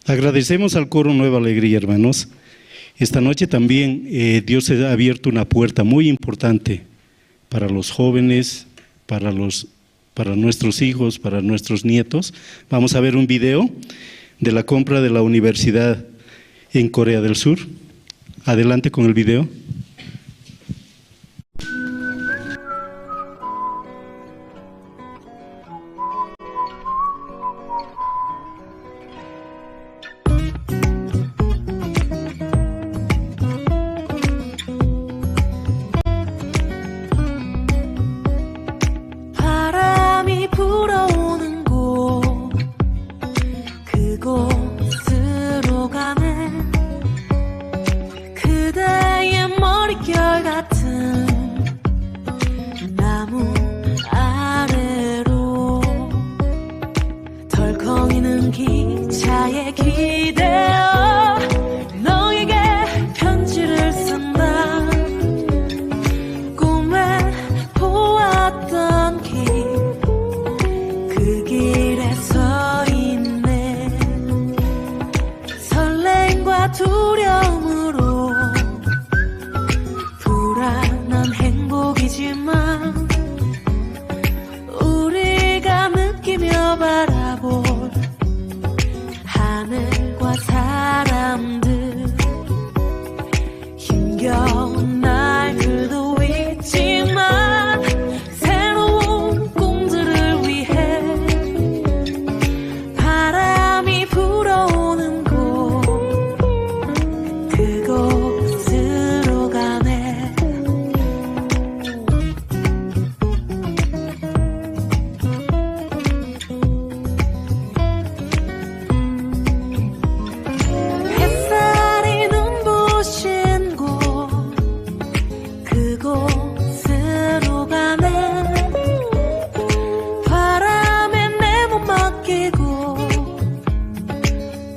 Agradecemos al coro Nueva Alegría, hermanos. Esta noche también, eh, Dios ha abierto una puerta muy importante para los jóvenes, para los, para nuestros hijos, para nuestros nietos. Vamos a ver un video de la compra de la universidad en Corea del Sur. Adelante con el video. 바람이 불어오는 곳, 그곳으로 가네. 그대의 머릿결 같은 나무 아래로 덜컹이는 기차에 기대어 너에게 편지를 쓴다. 꿈에 보았던 길, 그 길에 서 있네. 설레임과 두려움으로 불안한 행복이지만 우리가 느끼며 바라볼 하늘과 사람들, 힘겨운 날들도 있지만 새로운 꿈들을 위해 바람이 불어오는 곳, 그곳으로 가네. 햇살이 눈부신 곳, 그곳으로 가네. 바람에 내 몸 맡기고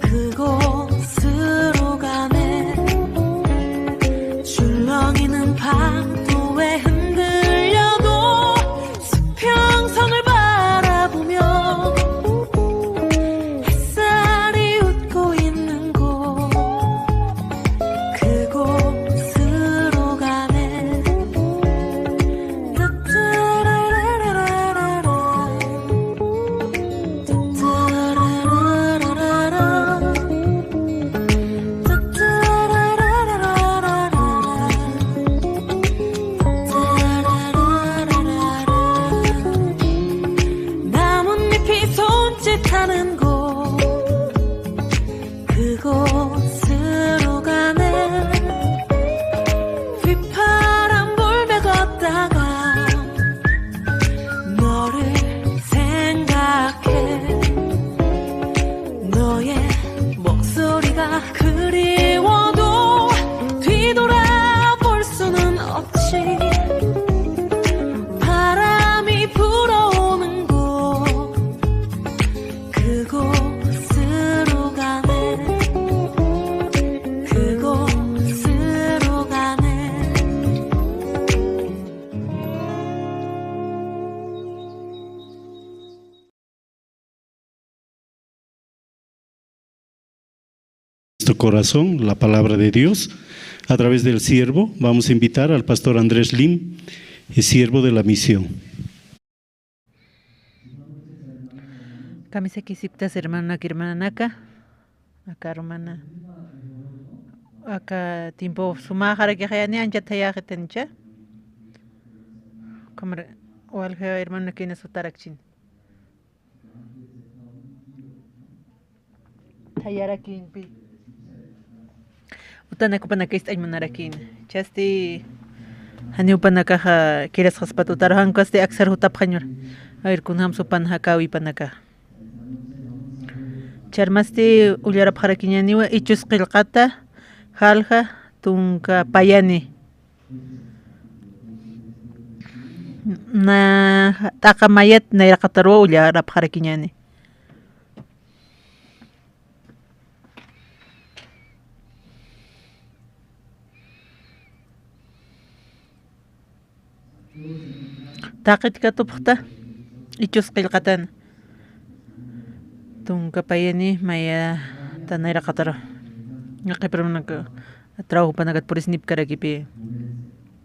그곳으로 가네. 출렁이는 파도에 흔들려도 수평선을 바라보며 햇살이 웃고 있는 곳, 그곳으로 가네. 나뭇잎이 손짓하는 곳, 그곳으로 가네. 휘파람 불며 걷다가 너를 생각해. 너의 목소리가 그리워도 뒤돌아볼 수는 없지. 바람이 불어오는 곳, 그곳으로 가네. 그곳으로 가네. Nuestro corazón, la palabra de Dios, a través del siervo, vamos a invitar al pastor Andrés Lim, el siervo de la misión. Kamisakisiptas hermanonaka, hermananaka, aka hermana, aka tiempo sumaxarakixayani ancha thayäxitanicha. Kamar walja hermanonakina sutarakchini. Thayarakïnpi. Utanak jupanaka ist'añ munarakïna. Chasti janiw jupanakaxa kirasxaspat utaru jankasti aksar jutapxañura. A ver, kunjamsa jupan jakäwipanakaxa. Charmasti ullarapxarakiñäniwa Hechos qillqata, jalja, tunka payani. Na t'aqa mayat nayraqataruw ullarapxarakiñäni. Taqit katupxta, Hechos qillqatan. Tunka payani maya Nayraqatara. Yaqipirmanaka trabajo panakat purisinipkarakipï.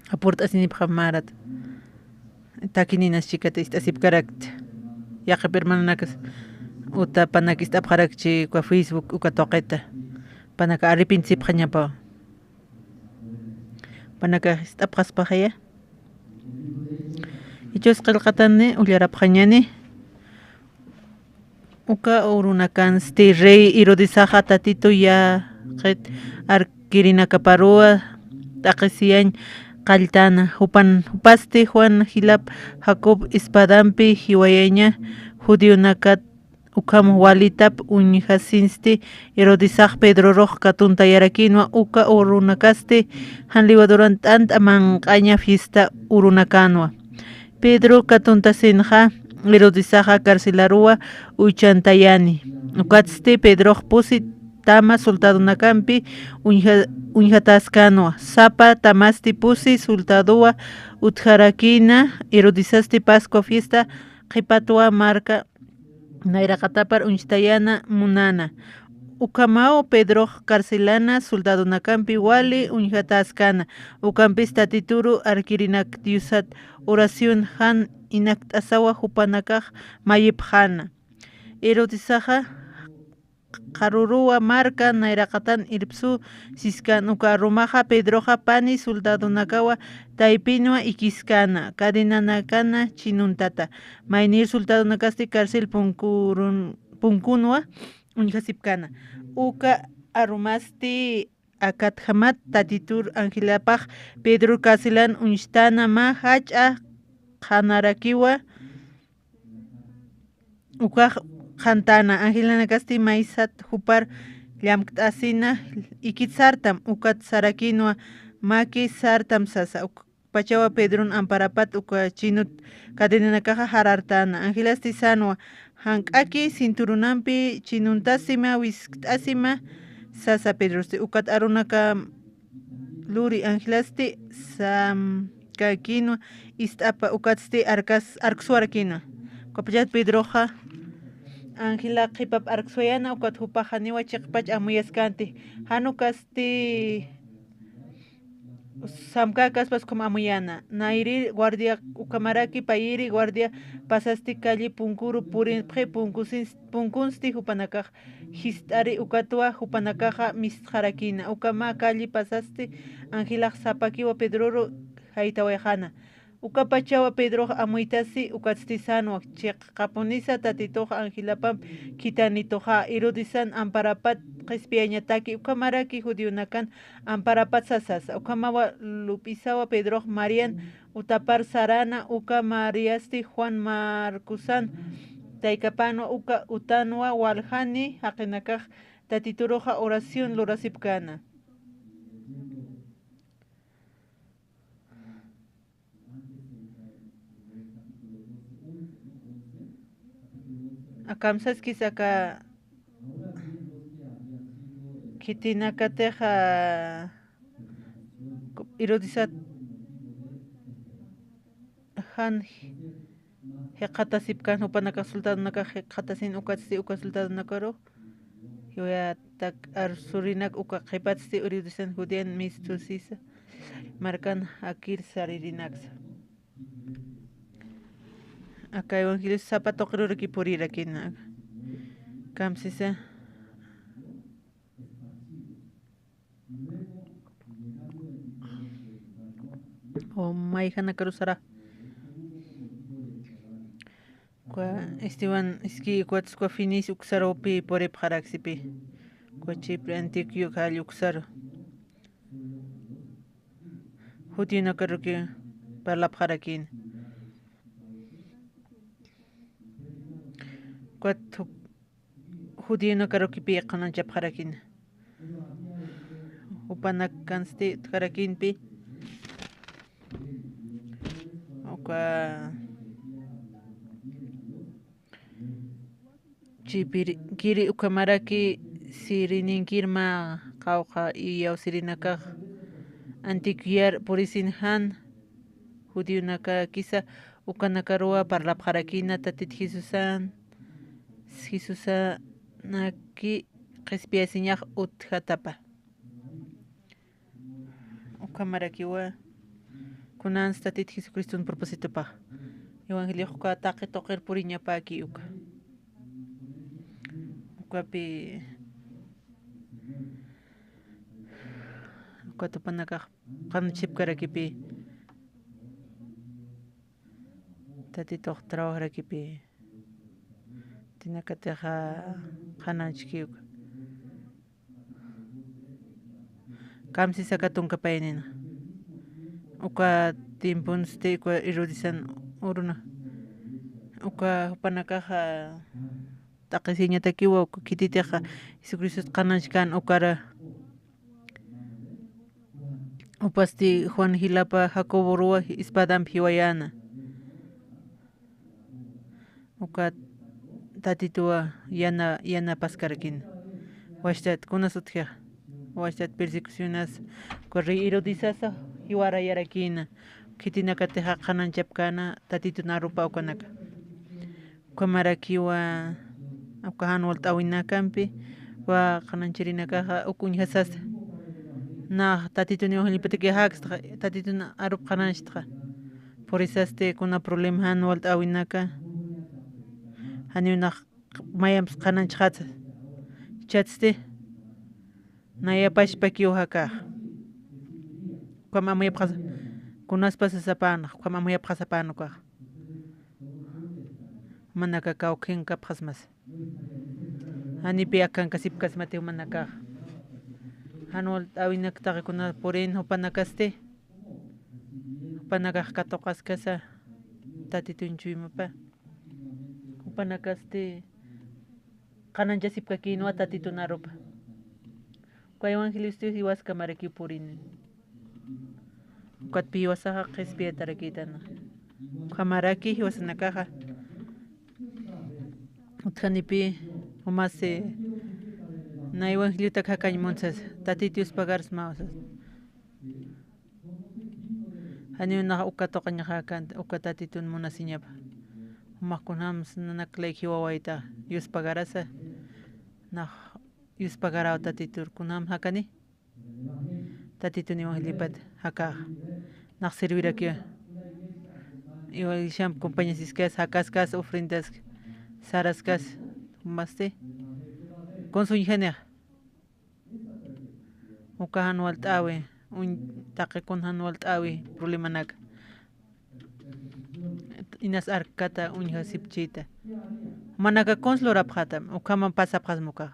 Apurt'asinipxamarat. Takininas chikat ist'asipkarakt. Yaqipirmanakas uta panak ist'apxarakchi uka Facebook uka tuqita. Panaka arrepintisipxañapaw. Panaka ist'apxaspaxaya. Hechos qillqatani ullarapxañani. Uka urunakansti rey Herodesaxa Tatitu yaqit arkirinakaparuwa t'aqisiyañ qalltana. Jupan, jupasti Juan jilap Jacob espadampi jiwayaña judionakat ukham walitap uñjasinsti Herodesax Pedrorux katuntayarakinwa uka urunakasti jan levaduran t'ant'a manq'aña fiesta urunakanwa. Pedro katuntasinxa Herodesaxa carcelaruwa uychantayani. Ukatsti Pedrox pusi tama soldadonakampi uñja-, uñjataskanwa. Sapa tamasti pusi soldadowa utjarakina Herodesasti Pascua fiesta qhipatwa marka nayraqatapar uñchtayana munana. Ukhamaw Pedrox carcelana soldadonakampi wali uñjatäskana. Ukampis Tatituru arkirinak Diosat oración jan inakt'asawa jupanakax mayipxäna. Herodesaxa qharuruwa marka nayraqatan irpsu siskan uka arumaxa Pedroxa pani soldadonakawa taypinwa ikiskäna, cadenanakana chinuntata. Maynir soldadonakasti carcel punkurun-, punkunwa uñjasipkäna. Uka arumasti akatjamat Tatitur angelapax Pedro carcelan uñstana mä jach'a qhanarakiwa ukax qhantana. Angelanakasti maysat jupar llamkt'asina ikit sartam, ukat sarakinwa maki sartam sasa. Uk-, pachawa Pedron amparapat uka chinut cadenanakaxa jarartana. Angelasti sanwa, jank'aki cinturonampi chinuntasima, wiskt'asima, sasa Pedrosti. Ukat arunaka luri angelasti samkakinwa ist'apa ukatsti arkas-, arkswarakina. Ukapachat Pedroxa angela qhipap arkswayana, ukat jupax janiwa chiqpach amuyaskanti. Jan ukasti samkäkaspas ukham amuyana. Nayri guardia ukhamaraki payiri guardia pasasti calle punkuru purinpxi punkusin-, punkunsti jupanakax jist'ari ukatwa jupanakaxa mistxarakina. Uka mä calle pasasti angelax sapakiwa Pedroru jaytawayxana. Uka pachawa Pedrox amuytasi ukatsti sanwa, chiqapunisa Tatitux angelapamp khitanituxa. Herodesan amparapat qhispiyañataki ukhamaraki judionakan amparapat sasasa. Ukhamawa lup'isawa Pedrox Marian utapar sarana, uka Mariasti Juan Marcosan taykapanwa, uka utanwa waljani jaqinakax Tatituruxa oración lurasipkäna. Akamsaskis aka khitinakatixa Herodesat jan jikxatasipkan, jupanakax soldadonakax jikxatasin ukatsti uka soldadonakaru jiwayatak arsurinak uka qhipatsti Herodesan Judean mistusisa markan jakir saririnaksa. Aka evangelio sapa tuqiruraki purirakina. Kamsisa. O mayjanakaru sara. Kwa Esteban iski kwatskwa finis uksarupi puripxaraksipi. Kwa Chipre Antioquio jall uksaru. Judionakaruki parlapxarakina. Kwat judionakarukipi qhananchapxarakina. Jupanakansti utjarakinpi. Uka Chipirkiri ukhamaraki sirininkirma qawqha iyawsirinakax Antioquiar purisin jan judionakakisa ukanakaruwa parlapxarakina Tatit Jesusan, Jesusanaki qhispiyasiñax utjatapa. Ukhamarakiwa kunans Tatit Jesucriston propósitopax evangelioxka taqi tuqir puriñapäki uka. Ukapi uka tupanakax qanchipkarakipi Tatitux trabajarakipi tinakatixa qhananchki uka. Kamsisaka tunka paynina. Uka tiemponsti uka Herodisan uruna. Uka jupanakaxa taqisiñatakiwa uka khititixa Jesucristo qhananchkan ukara. Upasti Juan jilapa Jacoboruwa espadampi jiwayäna. Uka Tatituwa yana, yanapaskarakina. Wachtat, kunas utjixa. Wachtat persecucionas, uka rey Herodisasa jiwarayarakina. Khitinakatixa qhananchapkäna Tatitun arupa ukanaka. Ukhamarakiwa, uka jan walt'äwinakampi, wa qhananchirinakaxa uk uñjasasa. Nax Tatitun evangeliopatak jakstxa, Tatitun arup qhananchtxa. Purisasti kuna problema jan walt'äwinaka. Janiw nax mayamps qhananchxatsa. Chatsti. Nayapachpakiw jakax. Ukham amuyapxasa. Kunaspa sasapänax, ukham amuyapxasapäna ukax. Jumanaka kawkhinkapxasmas. Janipi akankasipkasmati jumanakax. Jan walt'äwinak taqi kuna purin jupanakasti. Jupanakax katuqaskasa Tatitun chuymapa. Jupanakasti qhananchasipkakïnwa Tatitun arupa. Uka evangeliosti jiwaskamaraki purini. Ukatpi jiwasaxa qhispiyatarakïtana. Ukhamaraki jiwasanakaxa. Utjanipi jumasi na evangeliotak jakañ munsas, Tatit Dios pagarsmaw sas. Janiw nax uka tuqañaxäkänti, uka Tatitun munasiñapa. Jumax kunjams nanak ley jiwawayta, Dios pagarasa. Nax Dios pagaräw Tatitur, kunjams jakani. Tatitun evangeliopat jakax. Nax servirakiwa. Iglesiamp compañasiskas, jakaskas, ofrendas, saraskas, jumasti. Kuns uñjanixa. Uka jan walt'äwi, uñ-, taqi kun jan walt'äwi problemanak. Inas arkkata uñjasipchita. Jumanaka kuns lurapxätam, ukhama pasapxasma ukax.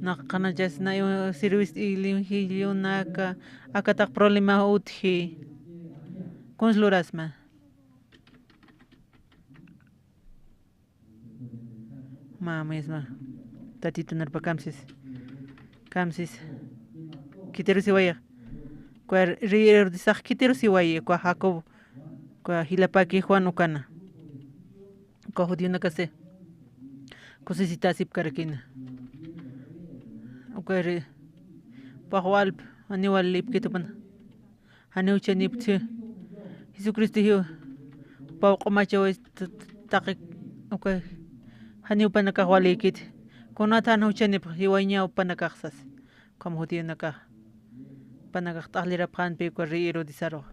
Nax qhananchasna, sirwist evangelionaka, akataq problema utji. Kuns lurasma. Mä, misma. Tatitun arpa kamsis. Kamsis. Khitirusiwayi. Uka rey Herodesax khitirusiwayi, uka Jacob, uka jilapaki Juan ukana. Uka judionakasti kusisitasipkarakina. Uka rey, pax walp, janiw walïpkit jupana. Janiw chaniptsi. Jesucristo jiw, jupaw q'umachawis t-, t-, taqi, uka, janiw jupanakax walïkit. Kunat jan juchanipx, jiwayañaw jupanakax sas. Ukham judionakax. Jupanakax t'aqllirapxänpi uka rey Herodesarux.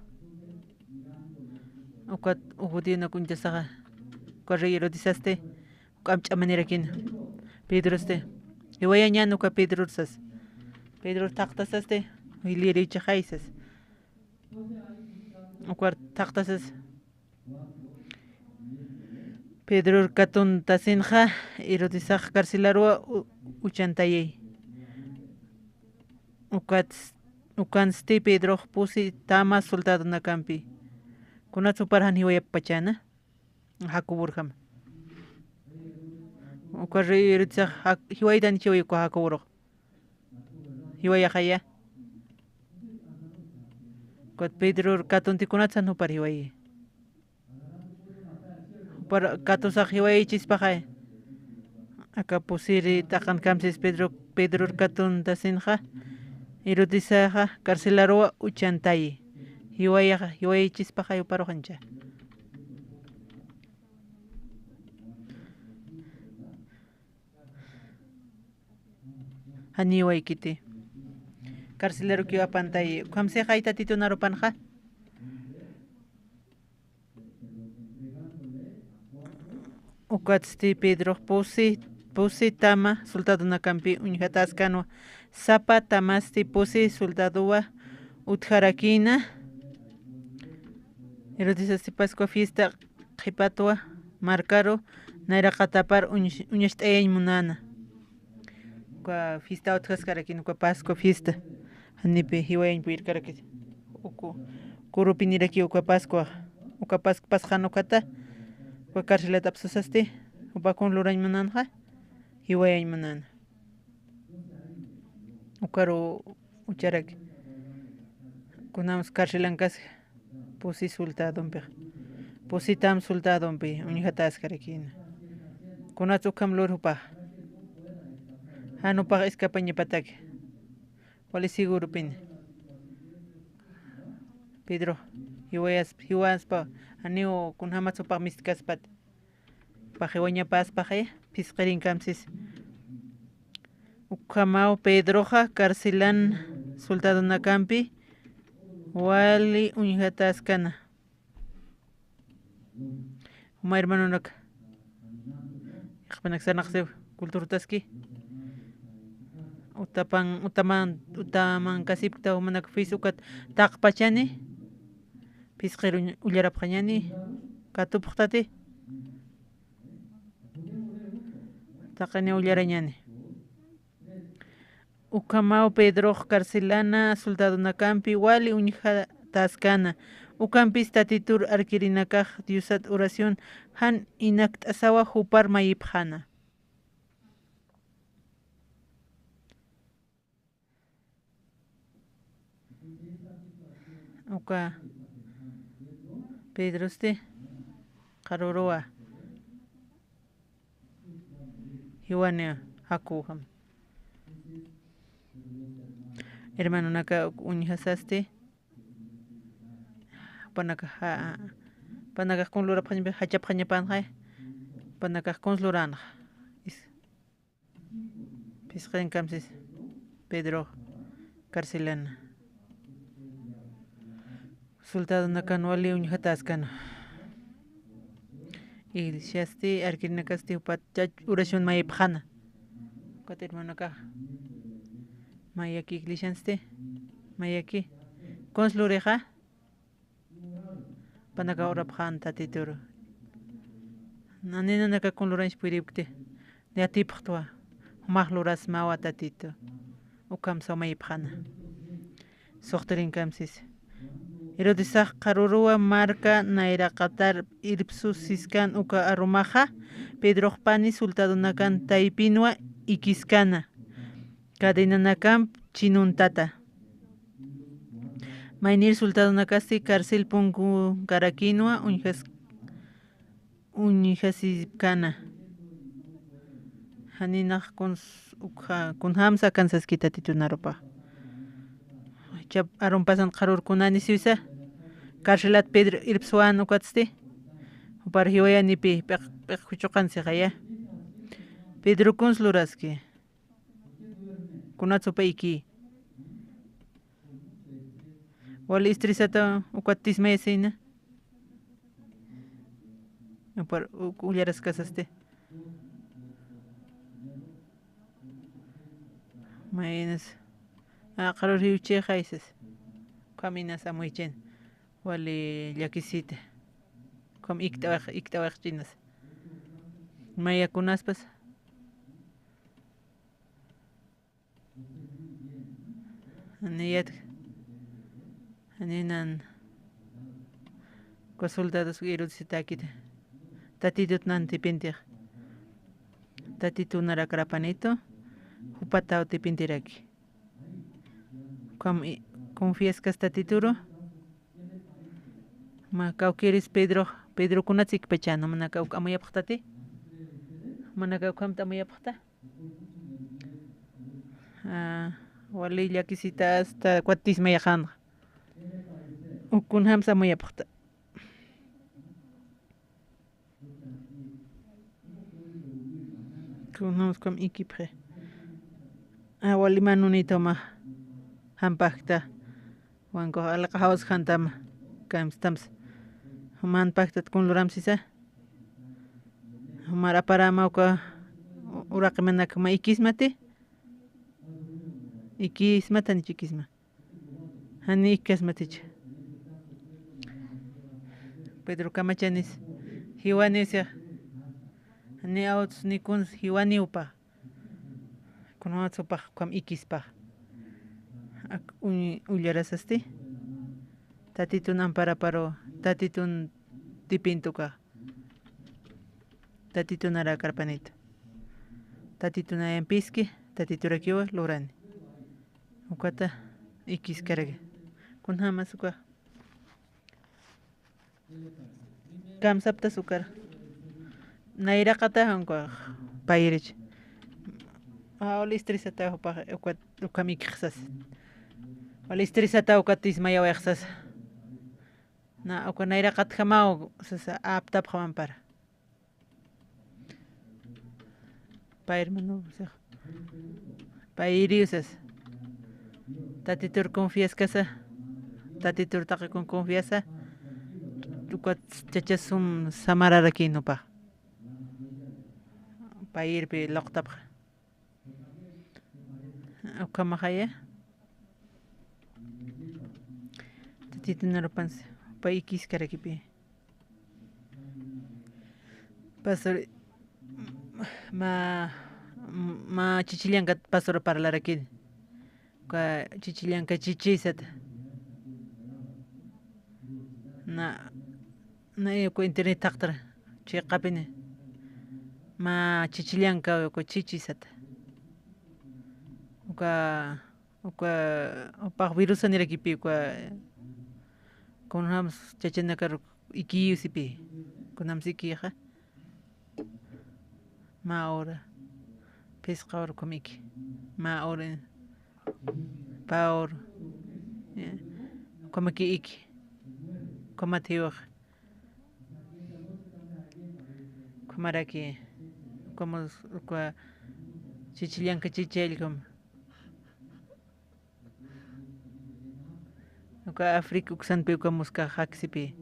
Ukat judionak uñtasaxa. Uka rey Herodesasti. Juk'amp ch'amanirakina. Pedrosti. Jiwayañän uka Pedror sas. Pedror thaqtasasti. Jilïriw chixay sas. Ukar thaqtasas. Pedror katuntasinxa, Herodesax carcelaruwa u-, uchantayi. Ukat, ukansti Pedrox pusi tama soldadonakampi. Kunats jupar jan jiwayapxachäna. Jacoborjama. Uka rey Herodesax ja-, jiwaytan jiwayi uka Jacoborux. Jiwayaxaya. Ukat Pedror katunti kunatsan jupar jiwayi. Jupar katusax jiwayichispaxay. Aka pusiri t'aqan kamsis Pedro, Pedror katuntasinxa, Herodesaxa carcelaruwa uchantayi. Jiwayaxa, jiwayichispaxay juparuxancha. Janiwaykiti. Carcelarukiw apantay. Ukham sixay Tatitun arupanxa. Ukatsti Pedrox pusi, pusi tama soldadonakampi uñjatäskänwa. Sapa tamasti pusi soldadowa utjarakïna. Herodesasti Pascua fiesta qhipatwa markaru nayraqatapar uñs-, uñacht'ayañ munäna. Uka fiesta utjaskarakïna, uka Pascua fiesta. Janipi jiwayañ puyirkarakïna. Uku, kurupinirakiw uka Pascua, uka Pascua pasxan ukhata, uka carcelat apsusasti, jupa kun lurañ munänxa, jiwayañ munäna. Ukaru ucharaki. Kunams carcelankas pusi soldadompi. Pusi tam soldadompi uñjatäskarakïna. Kunats ukham lur jupax. Jan jupax escapañapataki. Wali seguropini. Pedro, jiwayas, jiwaspa, janiw kunjämats jupax mistkaspat. Paxiwañapaspaxi, phisqirinkamsis. Ukhamaw Pedroxa carcelan soldadonakampi wali uñjatäskana. Juma hermanonaka. Yaqhipanak sarnaqasiw culturataski. Utapan, utaman, utamankasipkta jumanak fis ukat taqpachani. Phisqir uñ-, ullarapxañani. Katupxtati. Taqini ullarañani. Ukhamaw Pedrox carcelana soldadonakampi wali uñjatäskana. Ukampis Tatitur arkirinakax Diosat oración jan inakt'asawa jupar mayipxäna. Uka Pedrosti qharüruwa jiwaniw jakuw jam. Hermanonaka uñjasasti, jupanakax ja-, jupanakax kun lurapxañapi jachapxañapanxay, jupanakax kuns luränxa. Is-, phisqinkamsis Pedro carcelana. Soldadonakan wali uñjatäskana. Iglesiasti, arkirinakasti jupat chach oración mayipxäna. Ukat hermanonakax. Mayaki iglesiansti, mayaki. Kuns lurixa. Jupanakax urapxän Tatituru. Naninanaka kun lurañs puyirïpkti. Yatipxtwa. Jumax lurasmawa Tatitu. Ukham samayipxäna. Suxtirinkamsis. Herodesax qharüruwa marka nayraqatar irpsusiskan uka arumaxa, Pedrox pani soldadonakan taypinwa ikiskana. Cadenanakamp chinuntata. Maynir soldadonakasti carcel punkunkarakïnwa uñjas-, uñjasipkana. Janinax kuns-, ukxa-, kunjämsa akansaski Tatitun arupax. Chap arumpasan qharürkunani siwisa. Carcelat Pedro irpswän ukatsti. Jupar jiwayanipi p'iq-, p'iq juchuqan sixaya. Pedro kuns luraski. Kunatsupa iki. Wali estresata ukat tismayasina. Upar u-, ullaraskasasti. Maynas. Aqharur jiwchixaysas. Ukhaminas amuychin. Wali llakisita. Ukham ikt'awix, ikt'awixchinas. Maya kunaspas. Janiyat, janinan, uka soldados irudisitakit, Tatitut nan tipintix, Tatitun arakarapanit, jupataw tipintiraki. Ukham i-, confiaskas Tatituru, mä kawkïris Pedro, Pedro kunats ikpachan, jumanakax uk amuyapxtati, jumanakax ukhamt amuyapxta. Ah, wali llakisita asta ukat tismayaxänxa. Uk kunjämsa amuyapxta. Kunjämsa ukham ikipxi. Awalimanunituma jampakta. Wanku alqa jawsjantama. Kamstams. Juman paktat kun luram sisa. Jumar aparama uka uraqimanak ma ikismati. Ikismata ni chikisma. Jani ikkasmaticha. Pedro Camachanis. Jiwaniw siya. Jani autos ni kuns jiwaniw upa. Kunawats upax ukham ikispax. Ak uñ-, ullarasasti. Tatitun amparaparu, tatitun tipintuka. Tatitun arakarpanit. Tatitun ayampiski, tatiturakiwa lurani. Ukata ikiskaraki. Kunjamas uka. Kamsaptas ukar. Nayraqata jankuax payirich. Wal estresata upax ukat ukham ikixsas. Wal estresata ukat ismayawayxsas. Na uka nayraqatjamaw sasa aptapxamampara. Pay hermano, o sea, pay iriw sasa. Tatitur confiaskasa, tatitur taqikun confiasa, ukat chachasum samararakïnupa. Pay irpi luqtapxa. Ukhamaxaya. Tatitun arupansa, pay ikiskarakipi. Pastor, ma, ma chichillanka pastor parlarakini. Uka chichillanka chichisata. Na, na, uka internet taqtara, chiqapini. Ma chichillanka uka chichisata. Uka Uka, upax virusanirakipi, uka, kunjams chachanakar ikiyu sipi, kunjams ikixa. Ma hora, phisqa hora ukham iki. Ma hora, pä hora, ya, ukham iki, ukhamat jiwax. Ukhamaraki, ukamus, uka, chichillanka chichillkum. Uka África uksanpi uka muska jaksipi.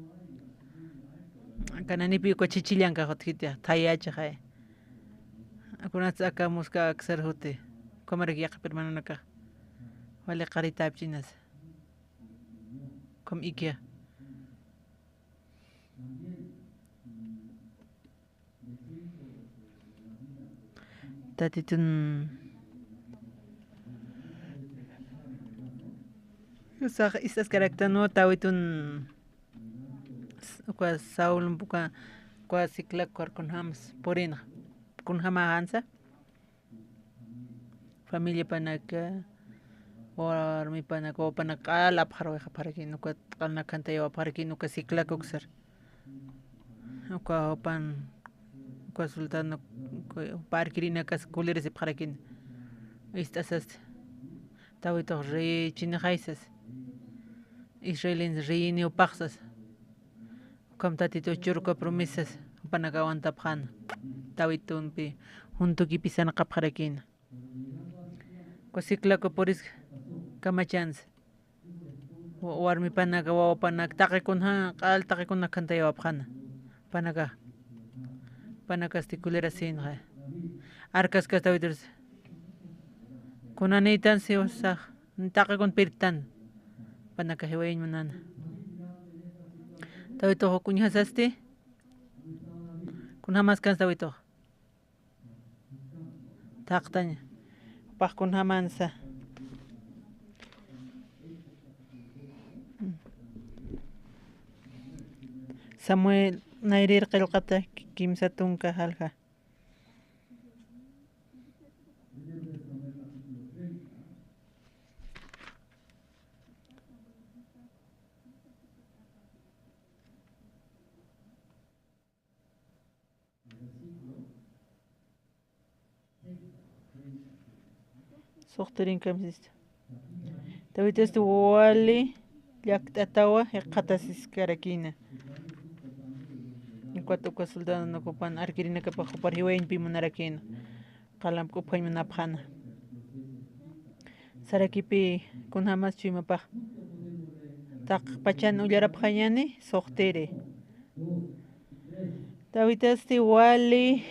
Kananipi uka chichillanka jutjiti, thayachaxay. Kunats aka muska aksar juti. Ukhamaraki yaqhip hermanonakax. Wali qaritäpchinas. Ukham ikiya. Tatitun sax ist'askaraktan, ¿no? Tawitun s-, uka Saul, uka, uka Siclac kunjams purinxa, kunjamäxansa. Familiapanaka, warmipanaka, wawapanaka q'al apxarawayxapxarakïna, uka q'alnak jantayawapxarakïna, uka Siclac uksar. Uka jupan, uka soldado, uka arkirinakas kulirisipxarakïna. Ist'asasti. Tawitux rey chinixaysas. Israelin reyiniw paxsas. Ukham Tatitux churka promesas, jupanaka awantapxäna. Tawitunpi, juntukipi sarnaqapxarakïna. Uka Siclac puris kamachansa. Wa-, warmipanaka, wawapanaka, taqi kunja, q'al taqi kunja jantayawapxäna. Panaka. Panakasti kulirasïnxa. Arkaskas Tawitursa. Kunanïtan siwsax. Taqi kun pirtan. Panaka jiwayañ munäna. Tawitux uñjasasti. Kunjamaskansa Tawitux. Thaqtañ, jupax kunjamansa. Samuel nayrir qillqata kimsa tunka jalja. Suxtirinkamsista. Tawitasti wali llakt'atawa jikxatasiskarakïna. Ukat uka soldadonakapan arkirinakapax jupar jiwayañpi munarakïna. Qalamp k'upjañ munapxäna. Sarakipï kunjamas chuymapax. Taqpachan ullarapxañäni, suxtiri. Davidasti wali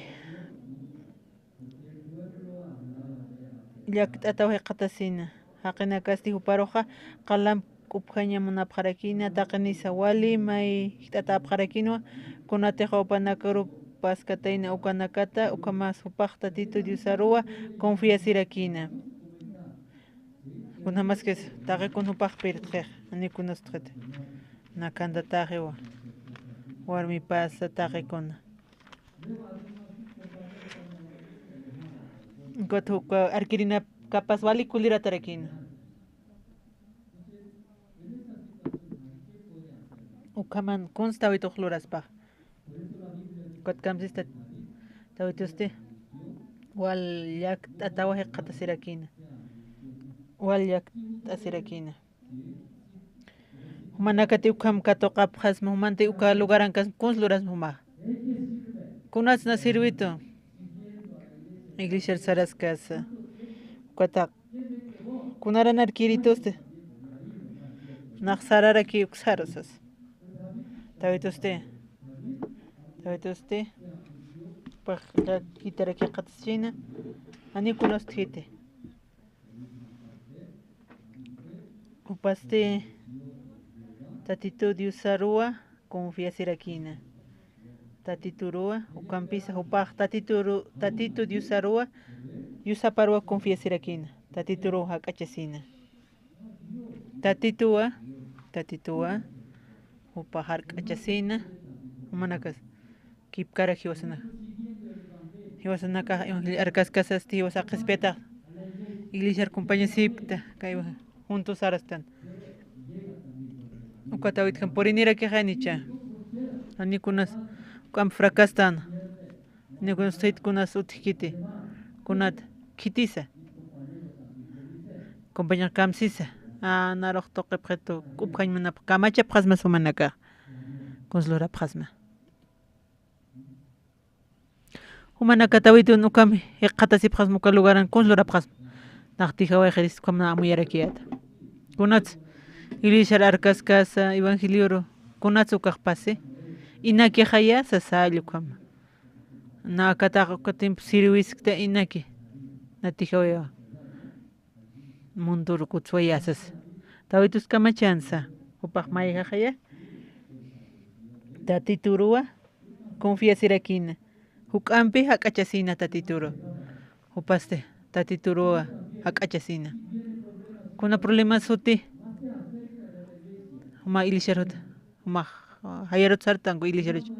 llakt'ataw jikxatasina. Jaqinakasti juparuxa qalamp k'upjaña munapxarakïna, taqinisa wali may jt'atäpxarakïnwa, kunatix jupanakaru paskatayna ukanakata, ukhamas jupax Tatitu Diosaruwa confiasirakïna. Kunjamaskis taqikun jupax pirtxix, janiw kunas utjiti. Nakantatäxiwa. Warmipasa taqikuna. Ukat juka arkirinakapas wali kuliratarakïna. Ukhaman kunsa David ux luraspax. Ukat kamsista Davidusti wal llakt'atawa jikxatasirakïna. Wal llakt'asirakïna. Jumanakati ukham katuqapxasma, jumanti uka lugarankasma, kunsa lurasma jumax. Kunats na sirvitu. Iglesiar saraskasa. Ukataq. Kunaran arkiritusti. Nax sararaki uk saru sasa. Davidusti. Davidusti. Pax llakitaraki jikxatasina. Janiw kunas utjiti. Jupasti Tatitu Diosaruwa confiasirakïna. Tatituruwa, ukampisa jupax Tatituru-, Tatitu Diosaruwa, Diosaparuwa confiasirakïna. Tatituruwa jak'achasina. Tatituwa, Tatituwa, jupax jak'achasina, jumanakas. Kipkarak jiwasanaka. Jiwasanakax evangelio arkaskasasti jiwasa qhispiyatax. Iglesiar compañasipkta, kay juntos sarastan. Ukat Davidjam purinirakixa janicha. Janiw kunas, uk'amp fracastan. Janiw kunas utjkiti. Kunat, khitisa. Compañax kamsisa. A, narux tuqipxitu, k'upjañ munapx, kamachapxasmas jumanakax. Kunsa lurapxasma. Jumanaka Davidun ukham jikxatasipxasma uka lugaran kunsa lurapxasma. Nax tijaway xiris ukham na amuyarakiyäta. Kunats iglesiar arkaskasa evangelioru, kunats ukax pasi. Inakixaya sasa ukhama. Na akatax uka tiempo sirviskta inaki. Na tijawaya. Mundur kutswayasas. Davidus kamachansa, jupax mayjaxaya. Tatituruwa confiasirakïna. Juk'ampi jak'achasina Tatituru. Jupasti Tatituruwa jak'achasina. Kuna problemas suti. Juma iglesiar juta. Jumax, ah, jayarut sartanku iglesiaruch.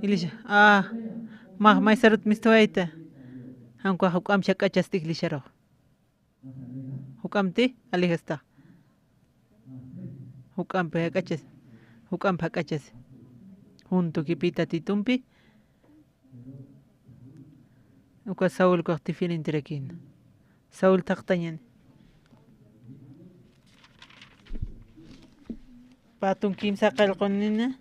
Iglesia, ah, jumax maysarut mistawayta. Jankuxa juk'amp jak'achasti iglesiarux. Juk'amti, alejasta. Juk'ampi jak'achas, juk'amp jak'achas. Junto kipi Tatitumpi. Uka Saulkax diferenterakïna. Saul thaqtañan. Patun kimsa qallqunina.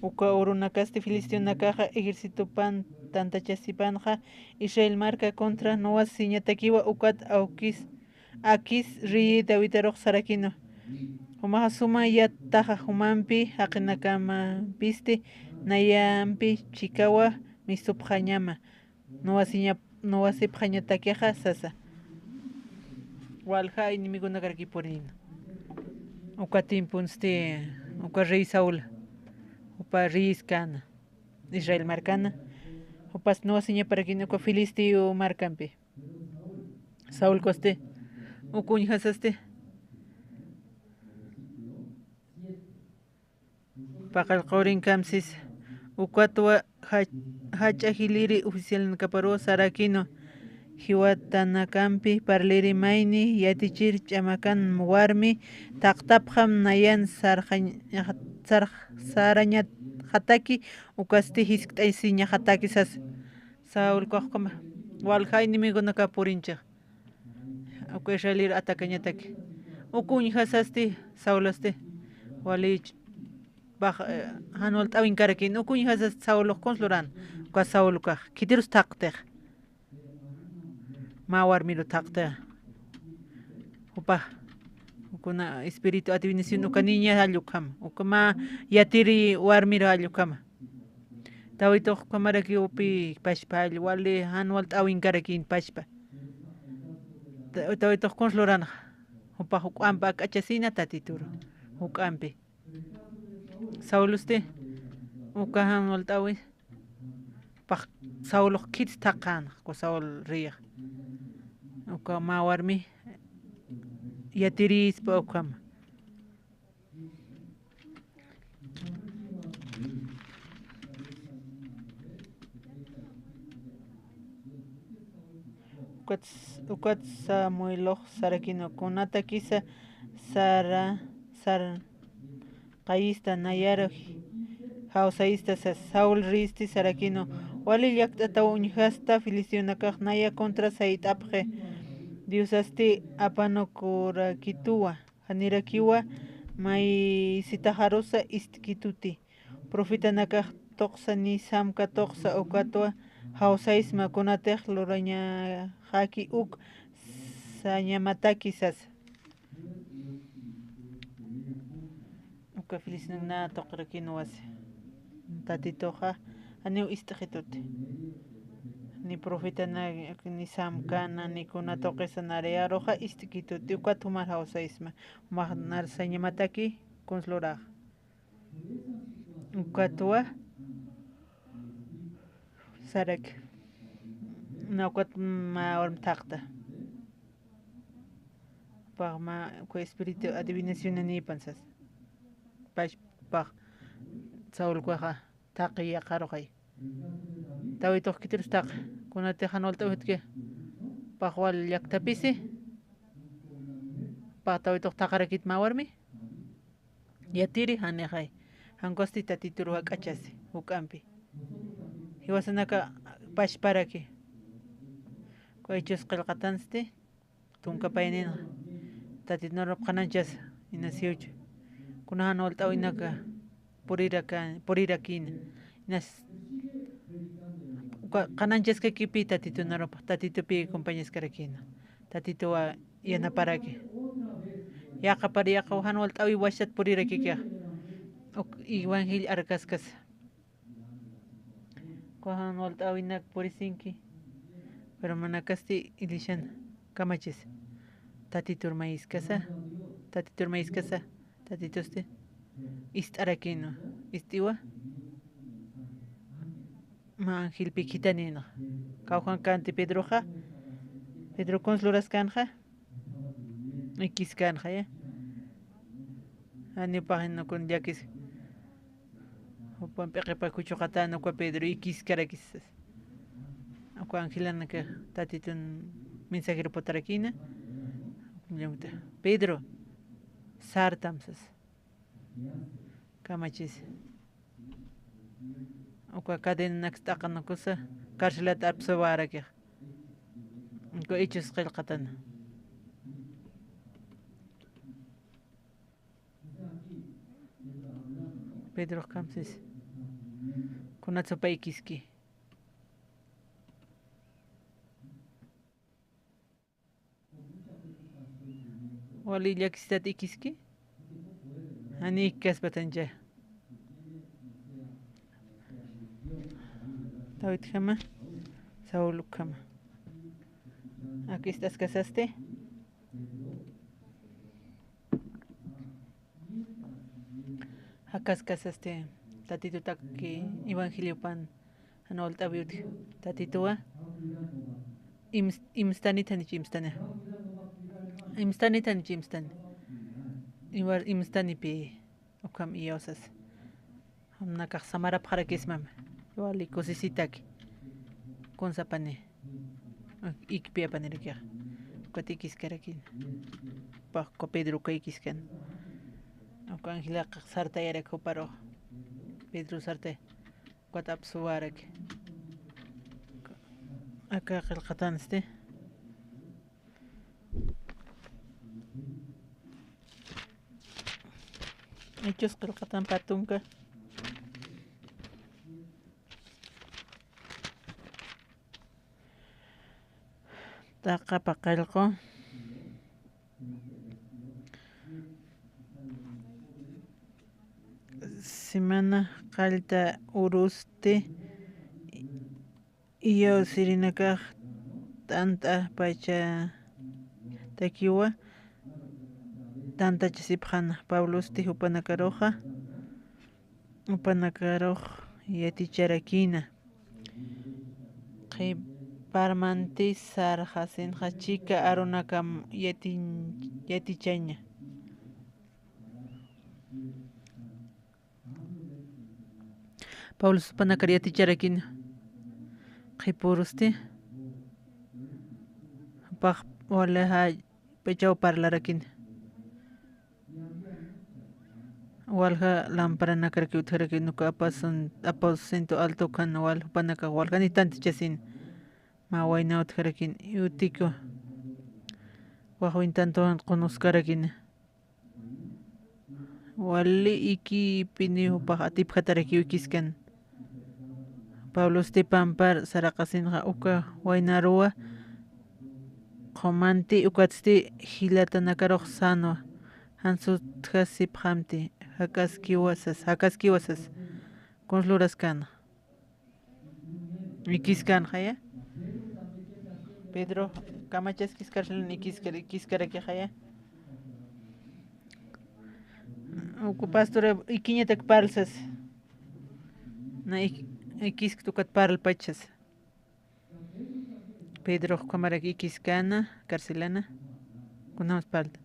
Uka urunakasti filisteonakaxa ejercitopan tantachasipanxa Israel marka contra nuwasiñatakiwa ukat awkis, Akis riyi Davidarux sarakïnwa. Jumaxa suma yataxa jumampi jaqinakamampisti nayampi chikawa mistupxañama. Nuwasiña-, nuwasipxañatakixa sasa. Walja enemigonakaraki purïna. Uka tiemponsti, uka rey Saul, jupa reyskana, Israel markana, jupas nuwasiñaparakïna uka Filisteo markampi. Saulkasti, uka uñjasasti. Paqallqurinkamsisa. Ukatwa ja-, jach'a jiliri oficialnakaparuw sarakïnwa, jiwatanakampi parliri mayni yatichir ch'amakan warmi thaqtapxam nayan sarxañ-, sarx-, sarañatxataki, ukasti jiskt'asiñaxataki sasa. Saulkax ukhama, walja enemigonaka purinchix. Uka Israelir atacañataki. Uka uñjasasti, Saulosti. Wali ch-, bax, eh, jan walt'äwinkarakïn. Uka uñjasasti Saulux kunsa luran. Uka Saulkax. Khitirus thaqtix. mä warmiru thaqta. Jupax, kuna espíritu adivinación uka niña jall ukhama, uka mä yatiri warmiru jall ukhama. Tawitux ukhamarakiw pï pachpa jall wali jan walt'äwinkarakïn pachpa. Ta-, tawitux kuns luranxa. Jupax juk'ampi ak'achasïna Tatituru. Juk'ampi. Saulusti, uka jan walt'äwi, pax Saulux khit thaqhänxa, uka Saul reyxa. Uka mä warmi yatirïspa ukhama. Ukat, ukat Samuelux sarakïnwa, kunatakisa sara, sarqayista, nayar jawsayista sas. Saul reysti sarakïnwa, wali llakt'ataw uñjasta, filisteonakax naya contra sayt'apxi, diosasti apanukurakituwa. Janirakiwa maysitaxarusa ist'kituti. Profetanakax tuqsa ni samka tuqsa ukatwa jawsaysma, kunatix lurañaxaki uk sañamataki sasa. Uka filisteonak nä tuqirakïnwasi. Tatituxa janiw ist'xituti. Ni profetana, ni samkana, ni kuna tuqisa narayaruxa ist'kituti. Ukat jumar jawsaysma. Jumax nar sañamataki kuns lurax. Ukatwa sarak. Na ukat mä warm thaqta. Pax mä, uka espíritu adivinación nipan sas. Pax, pax, Saul kuxa thaqi yaqaruxay. Tawitux khitirus thaqi, kunatix jan walt'äwi jutki. Pax wal llakthapisi. Pax tawitux thaqarakit mä warmi. Yatiri janixay. Jan ukasti Tatitur ak'achasi, juk'ampi. Jiwasanaka pachparaki. Uka Hechos qillqatansti. Tunka payninxa, Tatitu narup qhanañchasa, inas jiwcha. Kuna jan walt'äwinaka puriraka-, purirakïna. Inas, uka qhanañchaskakipï Tatitu narup, Tatitupï acompañaskarakïna. Tatituwa yanaparaki. Yaqapar yaqaw jan walt'äwi wachtat purirakikixa. Uk evangelio arkaskasa. Uka jan walt'äwinak purisinki. Pero manakasti ilishan kamachis. Tatitur mayiskasa, Tatitur mayiskasa, Tatitusti ist'arakïnwa, ist'iwa. Mä angelpi khitanïnxa. Kawkhankanti Pedroxa. Pedro kuns luraskänxa. Ikiskänxa, ya. Janiw paxin ukun llakis. Jupan p'iqipa kuchuqatän uka Pedro ikiskarakis sas. Uka angelanaka Tatitun mensajero putarakïna. Pedro, sartam sas. Kamachis. Uka cadenanak t'aqanukusa carcelat apsuwarakix. Uka Hechos qillqatana. Pedrox kamsis. Kunatsa pay ikiski. Wali llakistat ikiski. Jani ikkaspatancha. Davidjama, Saul ukhama. Ak ist'askasasti. Jakaskasasti Tatitutaki evangeliopan jan walt'äwi utji. Tatituwa ims-, imstanit janich imstani. Imstanit janich imstani. Iwar imstanipï ukham iyawsas. Jamnakax samarapxarakismam. Wali kusisitaki. Kunsapani. Ikpi apanirakixa. Ukat ikiskarakïna. Pax uka Pedro uka ikiskan. Uka angelaqa sartayarak juparux. Pedro sartay. Ukat apsuwarak. Aka qillqatansti. Hechos qillqatan pä tunka. Qapa qallqu. Semana qallta urusti, iyaw sirinakax t'ant'a pachatakiwa tantachasipxana. Pablosti jupanakaruxa, jupanakarux yaticharakina. Qhiparmanti sarxasinxa chika arunakam yatin-, yatichaña. Pablos jupanakar yaticharakina. Qhipurusti. Jupax wali jayp'achaw parlarakina. Walja lamparanakarak utjarakina, uka apasun-, aposento alto ukhan wal jupanakax waljanï tantichasin. Mä wayna utjarakina, Eutico. Wax wintantuwan qunuskarakina. Wali ikipini jupax atipjatarakiw ikiskan. Pablosti pampar saraqasinxa uka waynaruwa qhumanti, ukatsti jilatanakarux sänwa. Jan sutjasipxamti, jak'askiwa sas, jak'askiwa sas. Kuns luraskäna. Ikiskanxaya. Pedro kamachaskis karsilin ikiskar-, ikiskarakixaya. Uku pastora ikiñatak parlsas. Na ik-, ikiskta ukat parlpachas. Pedro ukhamarak ikiskana, karsilana. Kunjams parlta.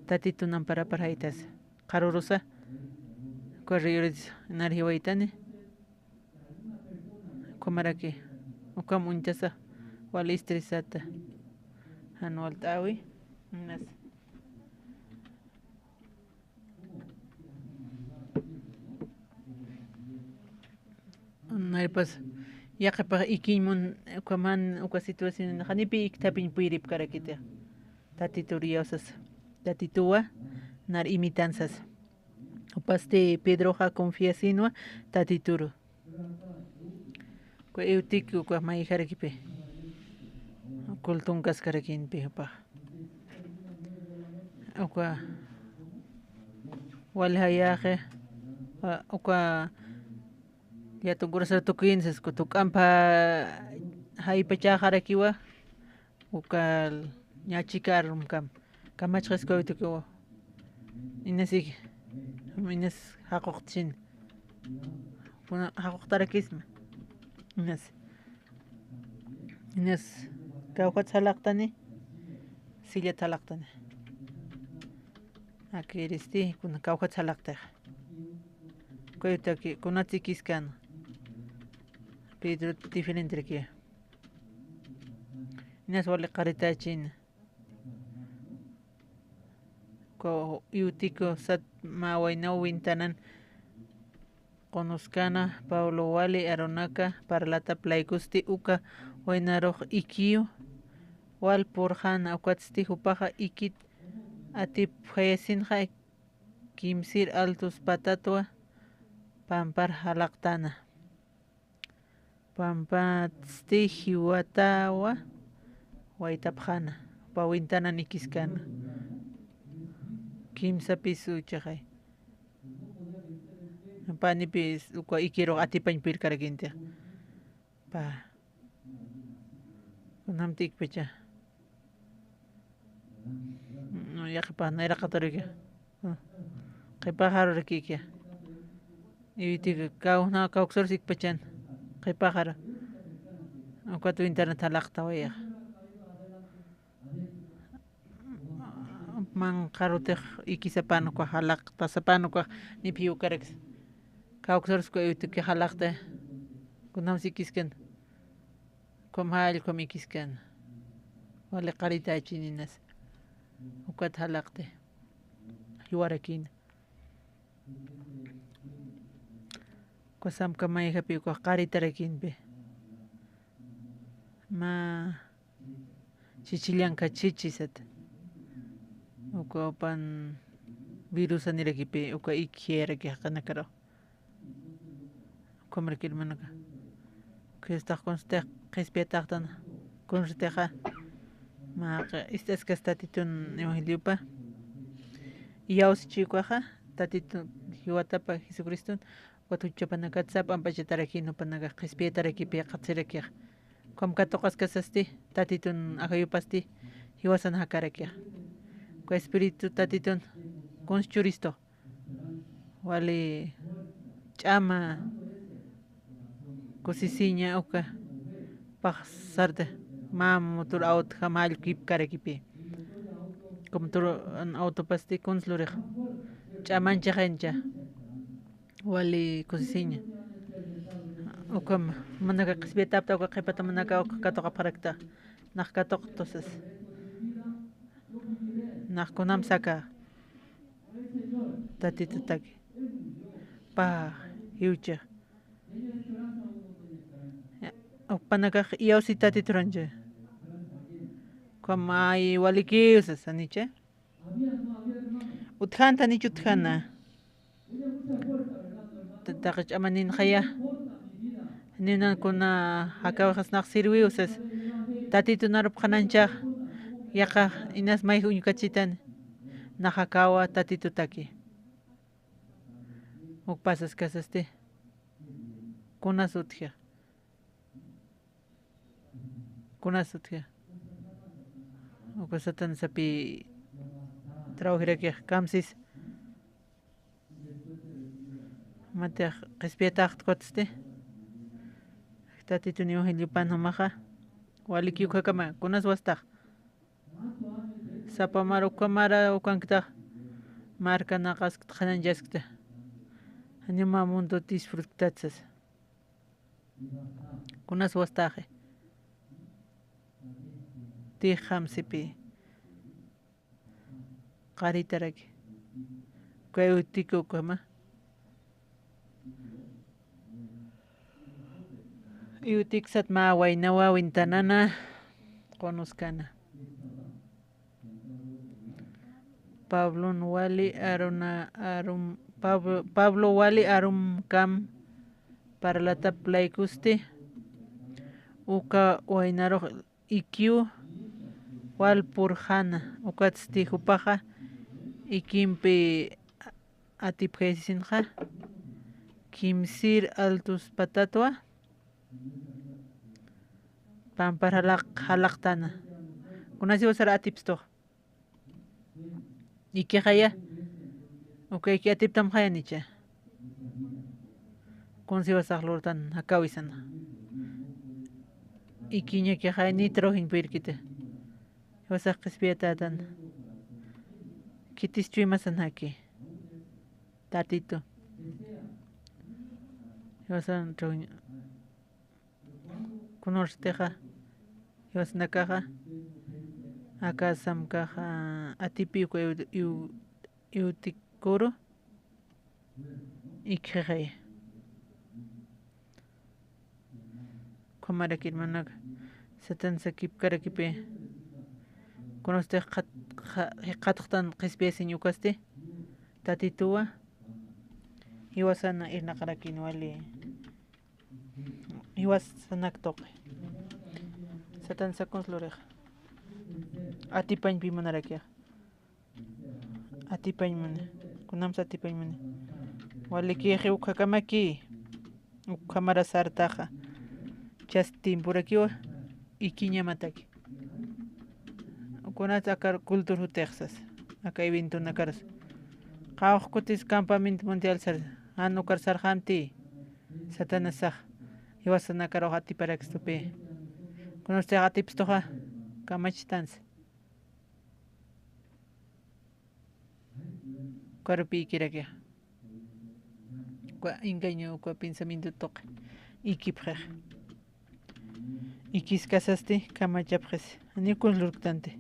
Tatitun amparapar jaytasa. Qharurusa. Uka riyuritsa nar jiwaytani. Ukhamaraki. Ukham uñtasa. Wal istresata. Jan walt'äwi. Inas. Naypas, yaqhipax ikiñ mun, uka man, uka situación, janipi ikthapiñ puyripkarakiti. Tatitur iyawsas, tatituwa, nar imitan sas. Jupasti Pedroxa confiasinwa, tatituru. Uka Eutico, uka mayjarakipi. Cultunkaskarakinpi, jupax. Uka waljayaxi, uka yatun kurasar tukuyin sas, uka tuk'ampa jaypachaxarakiwa, uka ña chika arumkam. Kamachxiskuwi tukuwa. Inas iki, inas jaquqtsin. Kuna jaquqtarakisma. Inas. Inas, kawkhat salaqtani, sillat salaqtani. Akiristi, kuna kawkhat salaqtix. Kuytaki, kunatsi ikiskan. Pedro diferenteraki. Inas wali qaritachina. Uka Eutico sat mä waynaw wintanan qunuskana, Pablo wali arunaka parlatap laykusti uka waynarux ikiyu wal purxana, ukatsti jupaxa ikit atipjayasinxa kimsir altus patatwa pampar jalaqtana. Pampatsti jiwatawa waytapxana, pä wintanan ikiskana. Kimsa pisu chixay. Panipis uka ikirux atipañ pirkarakintix. Pä. Kunjamti ikpacha. No, yaqhipax nayraqataraki. Qhipaxarurakikia. Iwitika kawna kawksarus ikpachan. Qhipaxara. Ukat wintanat jalaqtawayax. Manqharutix ikisapan ukax jalaqtasapan ukax niphiw karaksa. Kawksarus uka iwituki jalaqta. Kunjams ikiskan. Ukham jall, ukham ikiskan. Wali qaritachininas. Ukat jalaqti. Jiwarakina. Uka samka mayjapi uka qaritarakinpi. Mä chichillanka chichi sat. Uka upan virusanirakipi, uka ikiyaraki jaqinakaru. Ukhamraki hermanoka. Cristox kunstix qhispiyataxtan, kunstixa. Mä ist'askasti Tatitun evangeliopa. Iyawsichi ukaxa, Tatitun jiwatapa Jesucriston, ukat juchapanakat sap'amp'achatarakïn jupanakax qhispiyatarakipï qhatsirakixa. Ukham katuqaskasasti, Tatitun ajayupasti, jiwasan jakarakixa. Uka Espíritu Tatitun kuns churistux. Wali ch'ama kusisiña uka paxsarta, mä motor autojam jallkipkarakipï. Como motor autopasti kuns lurix. Ch'amanchaxincha. Wali kusisiña. Ukham, manaka qhispiyatapta uka qhipatamanaka uka katuqapxarakta. Nax katuqtusas. Nax kunam saka. Tatitutaki. Pä, jiwchix. Jupanakax iyawsi Tatiturancha. Ukham ay walikiw sas, janicha. Utjanta, janicha utjana. Ta-, taqi ch'amaninxaya. Janiw nan kuna jakawixas nax sirwiw sas. Tatitun arup qhananchax. Yaqax inas mayj uñkachitani. Nax jakawa Tatitutaki. Uk pasaskasasti. Kunas utji. Kunas utji. Uka Satanasapi trabajirakix kamsis. Matix qhispiyataxta ukatsti. Tatitun evangeliopan jumaxa. Waliki ukakama, kunas wastax. Sapa mara uka mara ukankta, markanaqaskta, qhananchaskta. Janiw mä mundo disfrutatsas. Kunas wastaxi. Tixam sipi. Qaritaraki. Kay utikuku jama. Iwtiksat mä waynawa wintanana qunuskana. Pablon wali aruna, arum, Pablo, Pablo wali arumkam parlatap laykusti, uka waynarux ikiw wal purxana, ukatsti jupaxa ikimpi atipjaysinxa, kimsir altus patatwa, pampar jalaq-, jalaqtana. Kunasiwasar atipstux. Ikixaya, uka iki atiptamxaya nicha. Kunsiwasax lurtan jakawisan. Ikiñakixaya ni trabajiñ puyrkita. Jiwasax qhispiyatatan. Khitis chuymasan jaki. Tatitu. Jiwasan trabajiñ. Kunurstixa, jiwasanakaxa, aka samkaxa, atipi uka iw-, iw-, iwtikuru, ikxixaya. Ukhamaraki hermanaka, Satanasa kipkarakipi. Kunustix qhat-, qa-, jikxatxtan qhispiyasiñ ukasti, Tatituwa, jiwasana irnaqarakin wali. Jiwasanak tuqi. Satanasa kuns lurixa. Atipañpi munarakixa. Atipañ muni. Kunamsa atipañ muni. Walikixi ukhakamaki. Ukhamara sartaxa. Chas tiempurakiwa. Ikiñamataki. Kunats akar cultur jutixsas. Aka eventonakarus. Qawqkutis campamento mundial sar. Jan ukar sarxamti. Satanasax jiwasanakaruxa atiparakstupi. Kunustix atipstuxa kamachitansa. Ukarupi ikirakixa. Uka engaño, uka pensamiento tuqi. Ikipxix. Ikiskasasti kamachapxis. Janiw kuns lurktanti.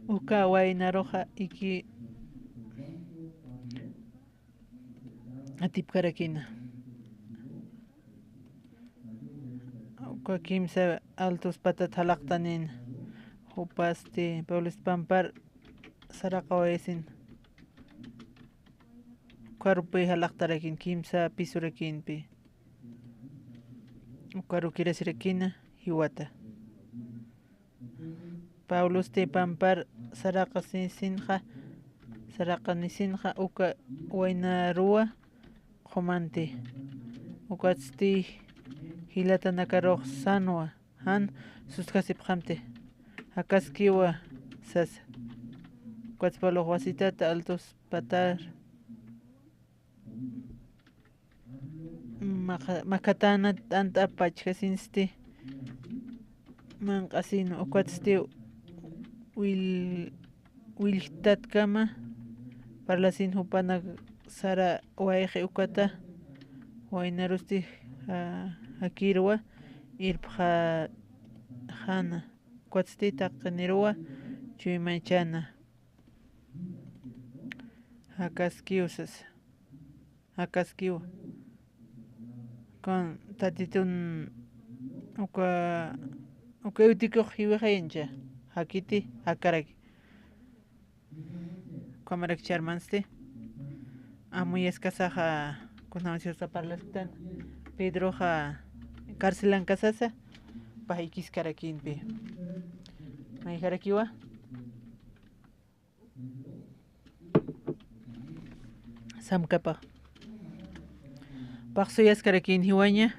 Uka waynaruxa iki atipkarakina. Uka kimsa altus patat jalaqtanina. Jupasti Pablosta pampar saraqawayasin. ukarupi jalaqtarakïn, kimsa pisurakïnpi. Ukarukirasirakïna jiwata. Pablosti pampar saraqasisinxa, saraqanisinxa uka waynaruwa qhumanti. Ukatsti jilatanakarux sänwa, jan sustjasipxamti. Jakaskiwa sasa. Ukatsti Pablox wasitata altos patar Maka-, makatäna t'ant'a pachjasinsti manq'asin, ukatsti will-, willktatkama parlasin jupanak sara wayqi ukata, waynarusti ja-, jakirwa irpxaxana, ukatsti taqiniruwa chuymachana. Jakaskiw sasa. Jakaskiw. Kun Tatitun uka, uka Eutikux jiwixayancha, jakiti, jakaraki. Ukhamaraki charmansti. Amuyaskasaxa, kunjamasiwsa parlasktan. Pedroxa carcelankasasa, pax ikiskarakïnpi. Mayjarakiwa. Samkapax. Pax suyaskarakïn jiwaña,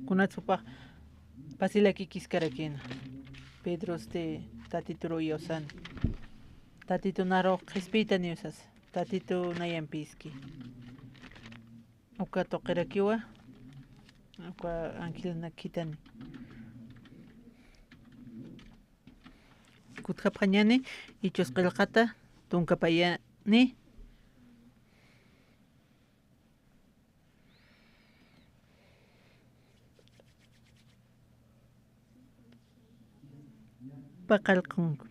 kunatsupax pasilak ikiskarakïn. Pedrosti Tatituru iyawsan. Tatitun arux qhispiytan iyawsas. Tatitu nayampiski. Uka tuqirakiwa, uka angelanakhitani. Kutjapxañani, ichus qillqata tunkapayani. Paqallqunku.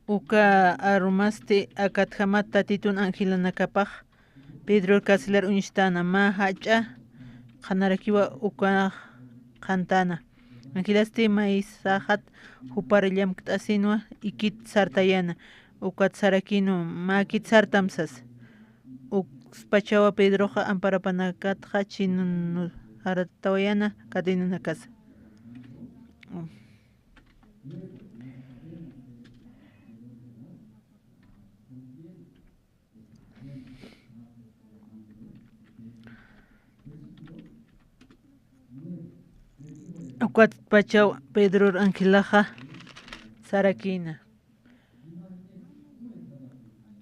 Uka arumasti akatjamat Tatitun angelanakapax Pedro carcelar uñstana, mä jach'a qhanarakiwa uka qhantana. Angelasti maysaxat jupar llamkt'asinwa ikit sartayana, ukat sarakïnwa, mäkit sartam sasa. Ukspachawa Pedroxa amparapanakatxa chinun jaratawayana cadenanakasa. Ukatpachaw Pedror angelaxa sarakïna.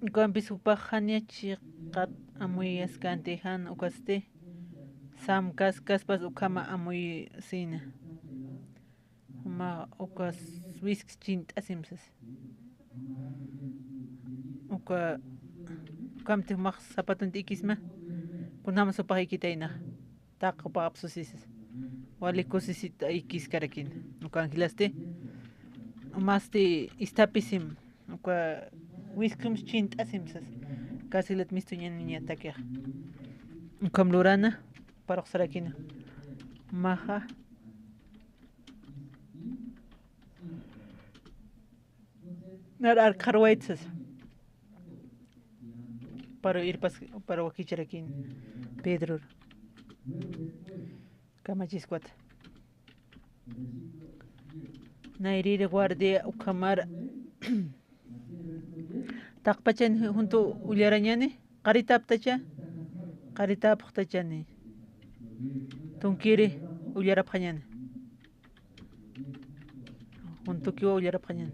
Ukampis jupax janiya chiqat amuyaskänti jan ukasti, samkaskaspas ukhama amuyasina. Juma ukas wisks chint'asim sasa. Uka, ukamti jumax zapatonti ikisma, kunjama supax ikitayna. Taqu paqapsusi sasa. Wali kusisita ikiskarakïna. Uka angelasti, umasti isthapisim, uka wiskhums chint'asim sasa. Carcelat mistuñaniñatakixa. Ukham lurana, parux sarakïna. Maxa. Nar arkxarwayt sasa. Paru irpas, paru wakicharakïn Pedror. Kamachiskwat. Nayrir guardia ukhamar. Taqpachan juntu ullarañani, qaritaptacha, qaritapxtachani. Tunkiri ullarapxañani. Juntukiwa ullarapxañani.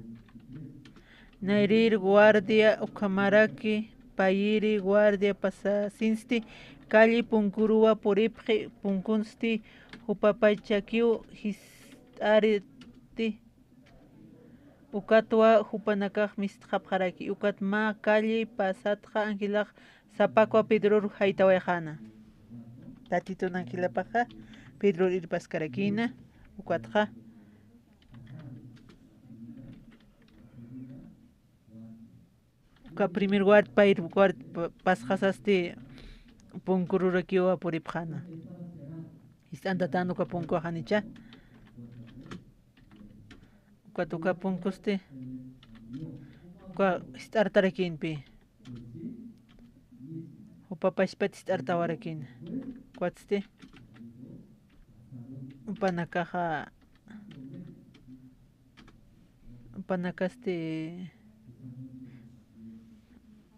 Nayrir guardia ukhamaraki payiri guardia pasasinsti, calle punkuruwa puripxi, punkunsti jupapachakiw jist'ariti. Ukatwa jupanakax mistxapxaraki, ukat mä calle pasatxa angelax sapakwa Pedror jaytawayxäna. Tatitun angelapaxa Pedror irpaskarakïna, ukatxa. Uka primer guard, payr guard pa-, pasxasasti punkururakiwa puripxäna. Jist'antatän uka punkuwa janicha. Ukat uka punkusti, uka jist'artarakïnpi. Pachpat ist'artawarakïna. Ukatsti jupanakaxa, jupanakasti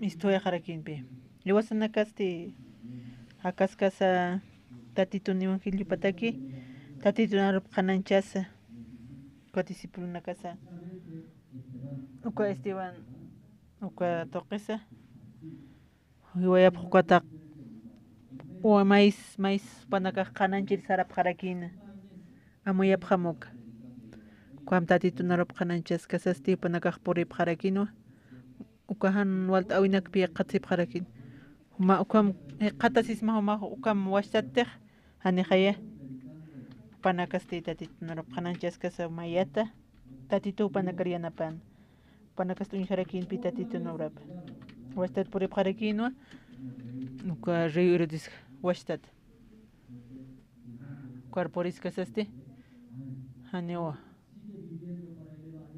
misthuwayaxarakïnpï. Jiwasanakasti jakaskasa Tatitun evangeliopataki, Tatitun arup qhanañchasa, uka discipulonakasa, uka Esteban, uka tuqisa, jiwayapx ukataq, wa mais, mais jupanakax qhanañchir sarapxarakïna, amuyapxam uka. Ukham Tatitun arup qhanañchaskasasti jupanakax puripxarakïnwa, uka jan walt'äwinakpi jikxatasipxarakïn. Juma ukham jikxatasisma, juma ukham wachtatix, janixaya. Jupanakasti Tatitun arup qhanañchaskasa mayata, Tatitu jupanakar yanapän. Jupanakasti uñjarakïnpï Tatitun urapa. Wachtat puripxarakïnwa, uka río Herodes wachtat. Ukar puriskasasti, janiwa.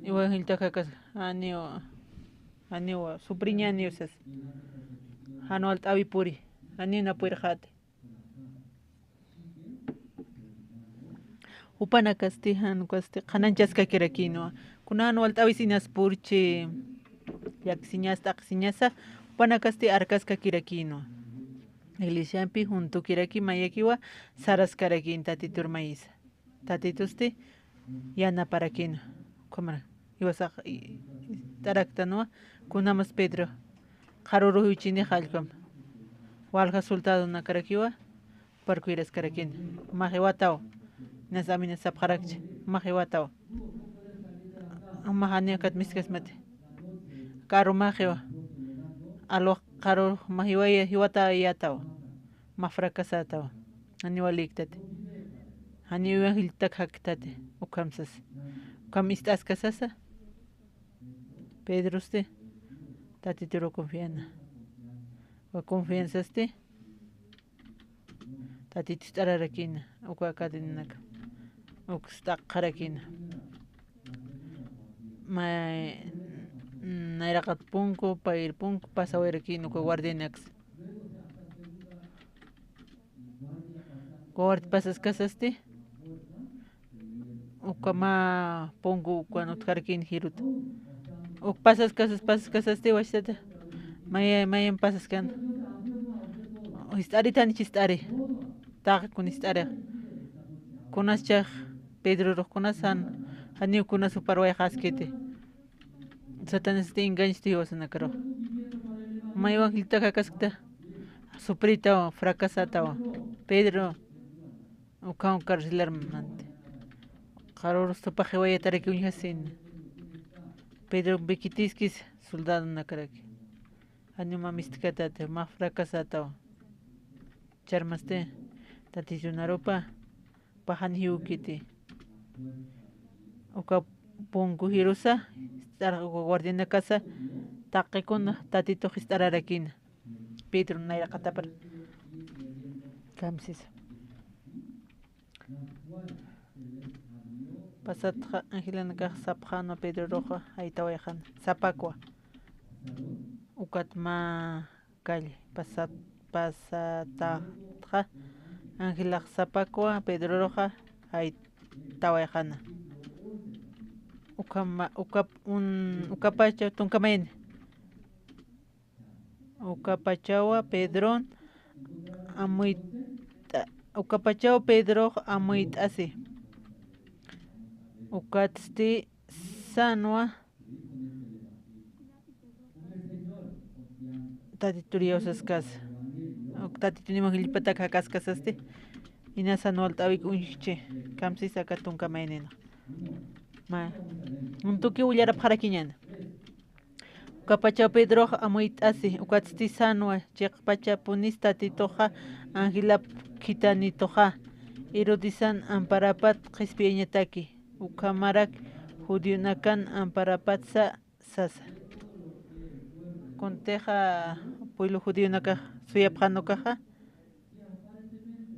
Iwa jilltajakas, janiwa, janiwa, supriñaniw sas. Jan walt'äwi puri, janiw napurxäti. Jupanakasti, jan ukasti, qhanañchaskakirakïnwa. Kuna jan walt'äwis inas purchi, llaksiñas, t'aqsiñasa, jupanakasti arkaskakirakïnwa. Iglesiampi juntukiraki mayakiwa, saraskarakïn Tatitur mayisa. Tatitusti yanaparakin. Ukhamara, jiwasax i-, ist'araktanwa, kunjamas Pedro qharüru jiwchini jallkam. Walja soldadonakarakiwa, jupar kuyraskarakin. Mä jiwataw, inas aminasapxarakchi, mä jiwataw. Mä janiw akat miskasmati. Karu mä jiwa. Alwaq karu mä jiwaya, jiwata yataw. Mä fracasatawa. Janiw walïktati. Janiw evangeliotak jaktati. Ukham sasa. Ukham ist'askasasa. Pedrosti Tatituruw confiana. Uka confianzasti Tatitu ist'ararakïna. Uka cadenanaka. Uk ist'aqxarakïna. May, nayraqat punku, payir punku, pasawayarakïna uka guardianaksa. Uka guardia pasaskasasti, uka mä punku ukan utjarakïn jiruta. Uk pasaskasas, pasaskasasti, wachata. Maya, mayam pasaskan. Ist'aritan chist'ari. Taqi kun ist'ari. Kunas chax Pedrorux kunas jan, janiw kunas jupar wayxaskiti. Satanasti engañsti jiwasanakarux. Mä evangeliotak jakaskta. Sufritawa, fracasatawa. Pedro, ukham carcelar manti. Qharürus tupax jiwayataraki uñjasina. Pedro bikitiskis soldadonakaraki. Janiw mä mistkatati, mä fracasatawa. Charmasti, Tatitun arupa, pajan jiwkiti. Uka punku jirusa, ist'ar-, uka guardianakasa, taqi kuna, Tatitux ist'ararakïna. Pedro nayraqatapar. Kamsisa. Pasatxa angelanakax sapxänwa Pedroruxa, jaytawayxän, sapakwa. Ukat mä calle, pasat-, pasataxtxa, angelax sapakwa Pedroruxa jaytawayxäna. Ukhama-, ukap-, un-, ukapacha tunka mayni. Ukapachawa Pedron amuyt'a-, ukapachawa Pedrox amuyt'asi. Ukatsti sänwa Tatitur iyawsaskasa. Uk Tatitun evangeliopatak jakaskasasti. Inas jan walt'äwik uñjchi. Kamsis aka tunka maynina. Mä. Juntukiw willarapxarakiñäna. Ukapachaw Pedrox amuyt'asi, ukatsti sänwa, chiqpachapunis Tatituxa angelap khitanituxa, Herodesan amparapat qhispiyañataki, ukhamarak judionakan amparapat sa sasa. Kuntixa pueblo judionakax suyapxän ukaxa,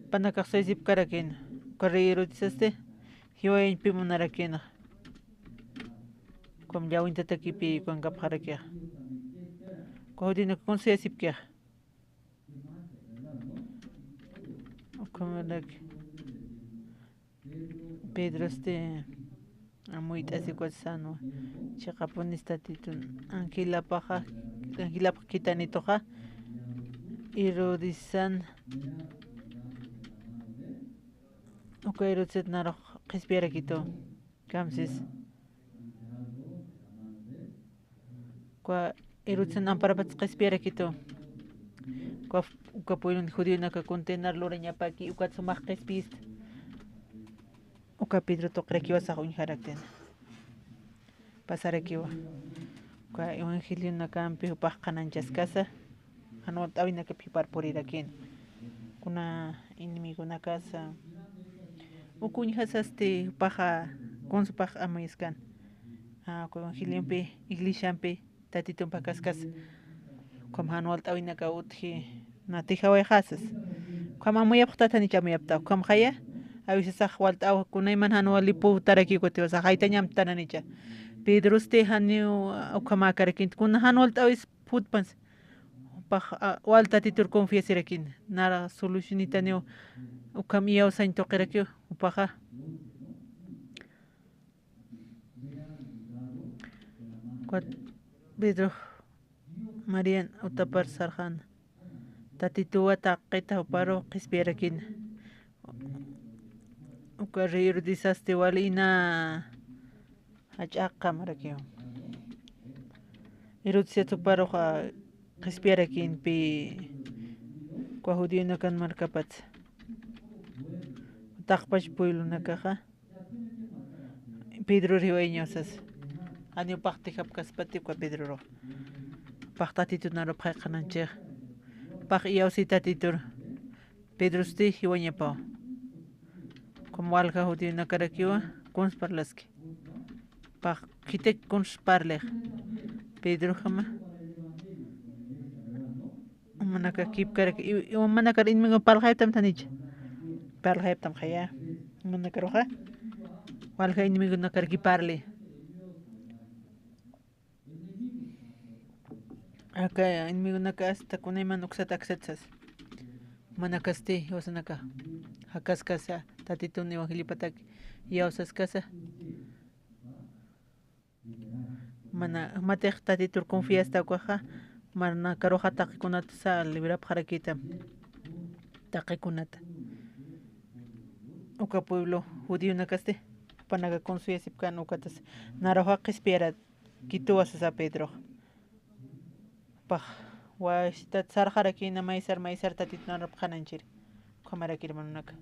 jupanakax suyasipkarakïna, uka rey Herodesasti jiwayañpi munarakïna. Ukham llawintatakipï ukankapxarakixa. Uka judionakax kun suyasipkixa. Pedrosti amuyt'asikwat sänwa. Chiqapunis Tatitun angilapaxa, angilapx khitanituxa, Herodisana, uka Herodisat narux qhispiyarakitu, kamsis. Uka Herodisana amparapatsa qhispiyarakitu. Uka, uka puylun judionaka condenar lurañapaki, ukat sumax qhispiyista. Uka Pedro tuqirakiwa sax uñjaraktina. Pasarakiwa. Uka evangelionakampi jupax qhanañchaskasa, jan walt'äwinakap jipar purirakïn. Kuna enemigonakasa, uk uñjasasti jupaxa, kunsupax amuyaskan. A, uka evangeliompi, iglesiampi, Tatitun pakaskasa. Ukham jan walt'äwinakaw utji, natijawayxasas. Ukham amuyapxtatanich amuyapta. Ukhamxaya, a veces sax walt'äw, kunayman jan wali putarakiw kutiwa, sax jaytañ amtananicha. Pedrosti janiw ukhamäkarakïnti, kuna jan walt'äwis putpansa. Jupax, a, wal Tatitur confiasirakïn. Nara solucionitaniw, ukham iyawsañ tuqirakiw, jupaxa. Ukat Pedro Marian utapar sarxäna. Tatituwa taqita juparu qhispiyarakïna. Uka Herodisasti wali ina jach'aqa marakiw. Herodisat juparuxa qhispiyarakïnpi, uka judionakan markapatsa. Taqpach pueblonakaxa Pedror jiwayañaw sasa. Janiw paxtijapkaspati uka Pedrorux. Pax Tatitun arupxay qhanañchix. Pax iyawsi Tatitur. Pedrosti jiwañapaw. Ukham walja judionakarakiwa, kuns parlaski. Pax khitik kuns parlix. Pedrojama. Umanaka kipkarak, i, i, umanakar enemigo parlxayaptam tanicha. Parlxayaptam jaya. Umanakaruxa. Walja enemigonakaraki parli. Aka enemigonaka hasta kunayman uksat aksat sas. Umanakasti, jiwasanaka. Jakaskasa, Tatitun evangeliopatak iyawsaskasa. Mana, matix Tatitur confiasta ukaxa, marnakaruxa taqikunatasa librapxarakïtam. Taqikunata. Uka pueblo judionakasti, jupanaka confiasipkan ukatas, naruxa qhispiyarakituwa sasa Pedrox. Pax, wasitat sarxarakïna maysar, maysar Tatitun arupxananchir. Ukhamaraki hermanonaka.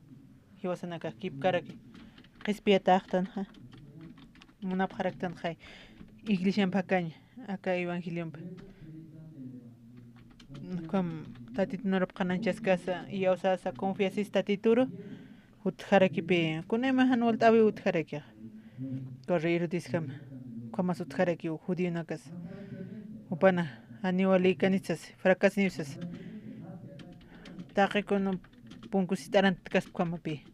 Jiwasanaka kipkaraki. Qhispiyataxtanxa. Munapxaraktanxay. Iglesiamp jakañ, aka evangeliompi. Ukham Tatitun arupxananchaskasa, iyawsasa, confiasis Tatituru. Utjarakipi, kunayma jan walt'äwi utjarakixa. Corre Herodesjama. Ukhamas utjarakiw judionakas. Jupana, janiw walïkanit sas, fracasniw sas. Taqi kuna punku jist'arantkaspa ukhamapi.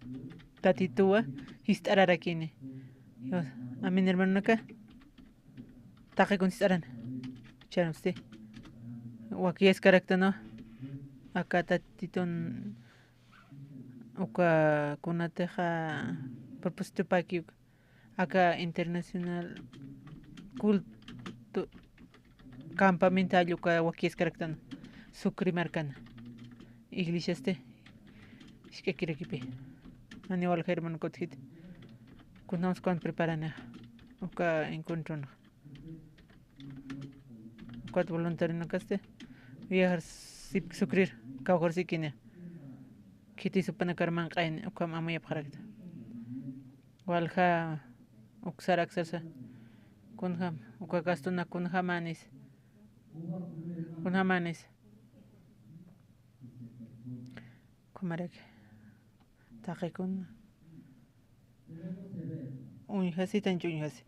Tatituwa jist'ararakini. Amén, hermanonaka. Taqi kuna jist'aran. Chanusti. Wakiyaskaraktanwa. Aka Tatitun uka kunatixa propósitopakiw, aka internacional culto campamento jall uka wakiyaskaraktan Sucre markana. Iglesiasti jisk'akirakipi. Janiw walja hermanoka utjiti. Kunjams kuwan preparana uka encuentrona. Ukat voluntarionakasti viajar sip-, Sucrer kawkharsikini. Khitis jupanakar manq'ayn ukham amuyapxarakta. Walja uksar aksarsa. Kunjam, uka gastona kunjamanis. Kunjamanis. Ukhamaraki. Taqikuna. Uñjasitanch uñjasi.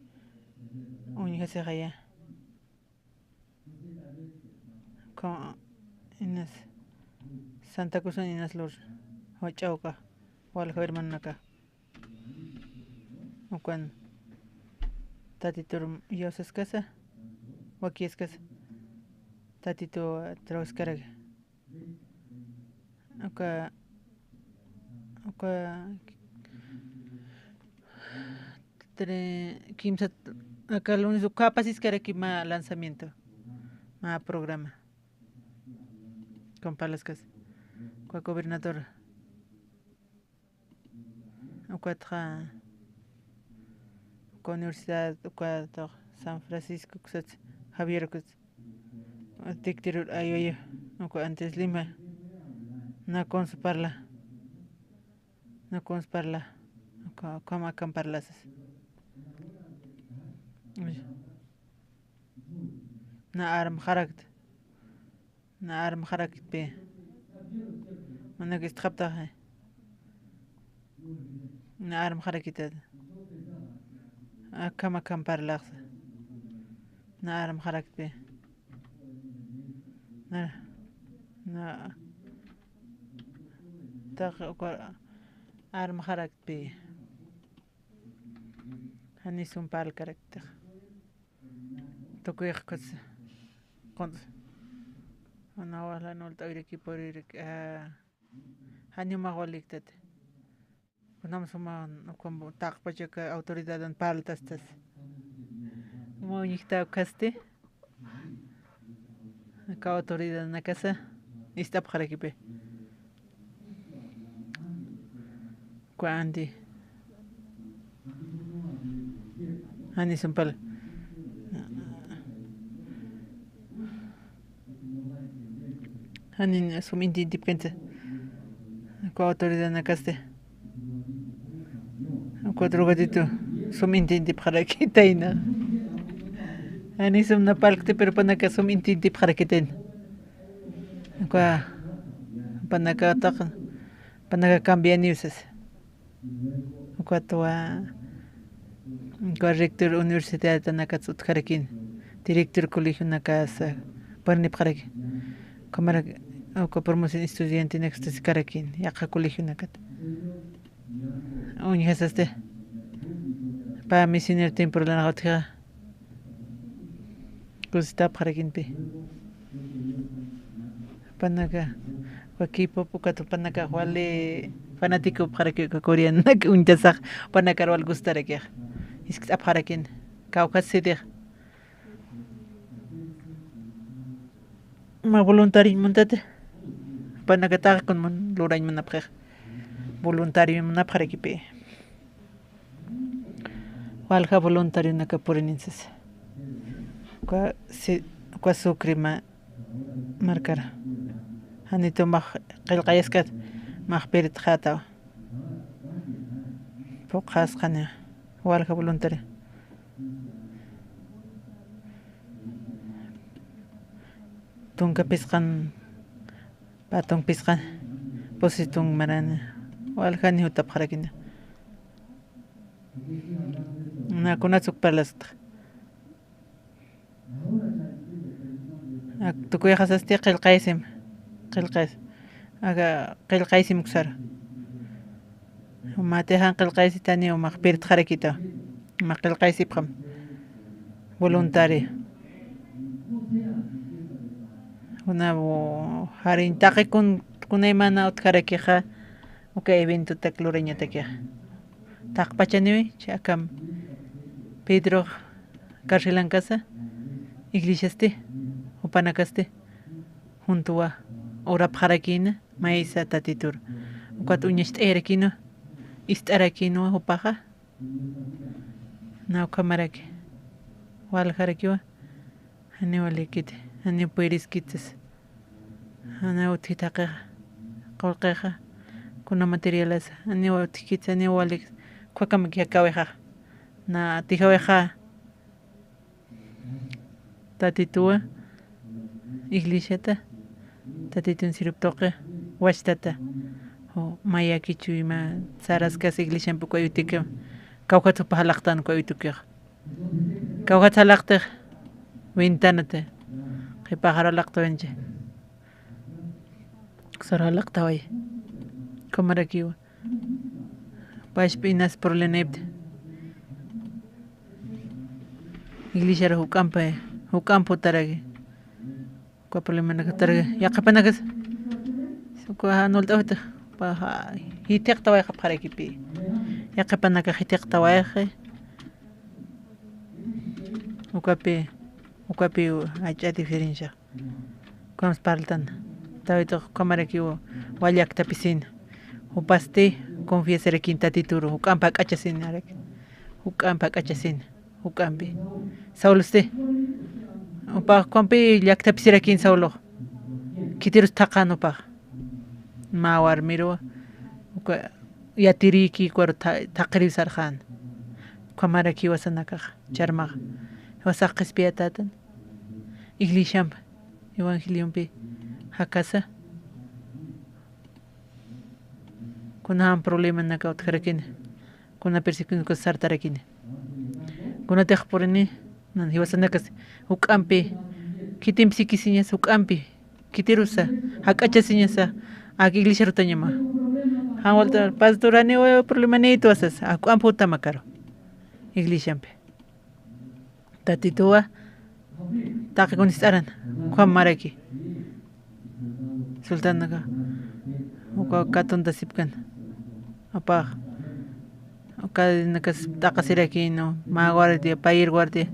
Uñjasixaya. Uka inas Santa Cruzan inas lur jach'a uka walja hermanonaka. Ukan Tatitur iyawsaskasa, wakiyaskasa, Tatitu trawaskaraki. Uka Uka, tre-, kimsa, aka lunes uka pasiskaraki mä lanzamiento, mä programa. Con Palaskas, uka gobernador. Ukatxa, uka universidad, uka San Francisco, uksats Javier, uksats Dictirur ayoyo, uka antes Lima, nakunsa parla, nakunsa parla, uka, ukham akam parlasas. Na armxarakta, na armxarakta pi. Manak istxaptaxa. Na armxarakitad. Akham akham parlaxsa. Na armxarakpi. Na, na, taq uka armxarakpi. Jani sum parlkaraktix. Tukuyxkutsa. Qunsa. Janiw walja nult'awiraki purirak, a, janiw max waliktati. Kunam suma, ukham taqpach aka autoridadan parltastas. Uma uñjta ukhasti. Aka autoridadanakasa ist'apxarakipi. Uka anti. Jani sum parl. Jani sum intintipkänsa. Uka autoridadanakasti. Uka drogaditu sum intintipxarakitayna. Jani sum na parlkti, pero jupanaka sum intintipxarakitayna. Uka, jupanaka taq, jupanaka cambianiw sas. Ukatwa, uka rector universidadanakas utjarakïn, director colegionakasa parlnipxarakïn. Ukhamaraki, uka promoción estudiantenakasti sikarakïn, yaqha colegionakat. Uñjasasti, pä misionero temporalanax utjixa. Kusistapxarakïnpi. Jupanaka, uka K-pop, ukat jupanaka wali fanático upxaraki uka coreanak uñtasax, jupanakar wal gustarakixa. Jiskt'apxarakïn, kawkhat C D. Mä voluntario muntati, jupanaka taqi kun mun lurañ munapxix. Voluntario munapxarakipi. Walja voluntarionaka purininsas. Uka si-, uka Sucre ma-, markara. Janitu max qillqayaskat, max piritxätawa. Phuqhasqani, walja voluntario. Tunka phisqan, pä tunka phisqan, pusi tunka marani, waljani jutapxarakini. Na kunats uk parlastxa. Ak, tukuyxasasti qillqaysim, qillqays. Aka qillqaysim uksar. Matixa qillqaysitani, umax pirtxarakita. Umax qillqaysipxam. Voluntario. Una, jariñ taqi kun, kunaymana utjarakixa, uka eventotak lurañatakixa. Taqpachaniwi, chakam Pedro carcelankasa, iglesiasti, jupanakasti, juntuwa, urapxarakina, maysa Tatitur. Ukat uñacht'ayarakina, ist'arakina jupaxa. Na ukhamaraki. Waljarakiwa. Janiw walikiti, janiw puyiriskitis. Janiw utjit jaqixa, qullqixa, kuna materialasa, janiw utjkit, janiw walik, ukhakamakixa kawixa. Na tijawixa, Tatituwa, iglesiata, Tatitun siruptuqi, wachtata. Ju, mayakichu ima saraskas iglesiampi uka uyutikam, kawkhat jupa jalaqtan uka uyutukixa. Kawkhat jalaqtix, ventanata, qhipaxar jalaqtawinchi. Uksar jalaqtaway. Ukhamarakiwa. Pachpa inas problemaypta. Iglesiar juk'ampa, juk'ampa jutaraki. Uka problemanakataraki. Yaqhipanakas. Uka jan ult'awitix. Paja, jithiqtawayxapxarakipi. Yaqhipanakax jithiqtawayxi. Ukapi, ukapi jach'a diferencia. Ukhams parltan. Tawitux ukhamarakiw wali llakthapisina. Jupasti confiasirakin Tatituru, juk'amp jak'achasinaraki. Juk'amp jak'achasina. Juk'ampi. Saulosti. Jupax ukhampi llakthapisirakin Saulox. Khitirus thaqhan jupax. Mä warmiruwa. Uka yatirïki ukharu tha-, thaqhiriw sarxän. Ukhamaraki jiwasanakax, charmax. Jiwasax qhispiyatätan. Iglesiamp, evangeliompi jakasa. Kunjam problemanakaw utjarakini. Kuna persecucionakas sartarakini. Kunatix purini, nan jiwasanakas juk'ampi, khitimp sikisiñas juk'ampi, khitirusa, jak'achasiñasa, ak iglesiaru utjañama. Jan walta, pastor, janiw problemanïtwa sasa, juk'amp jutam akaru. Iglesiampi. Tatituwa, taqi kun jist'aran, ukham maraki. Sultanaka, uka katuntasipkan. Apax, uka nakas t'aqasirakïnwa, mä guardia, payïr guardia,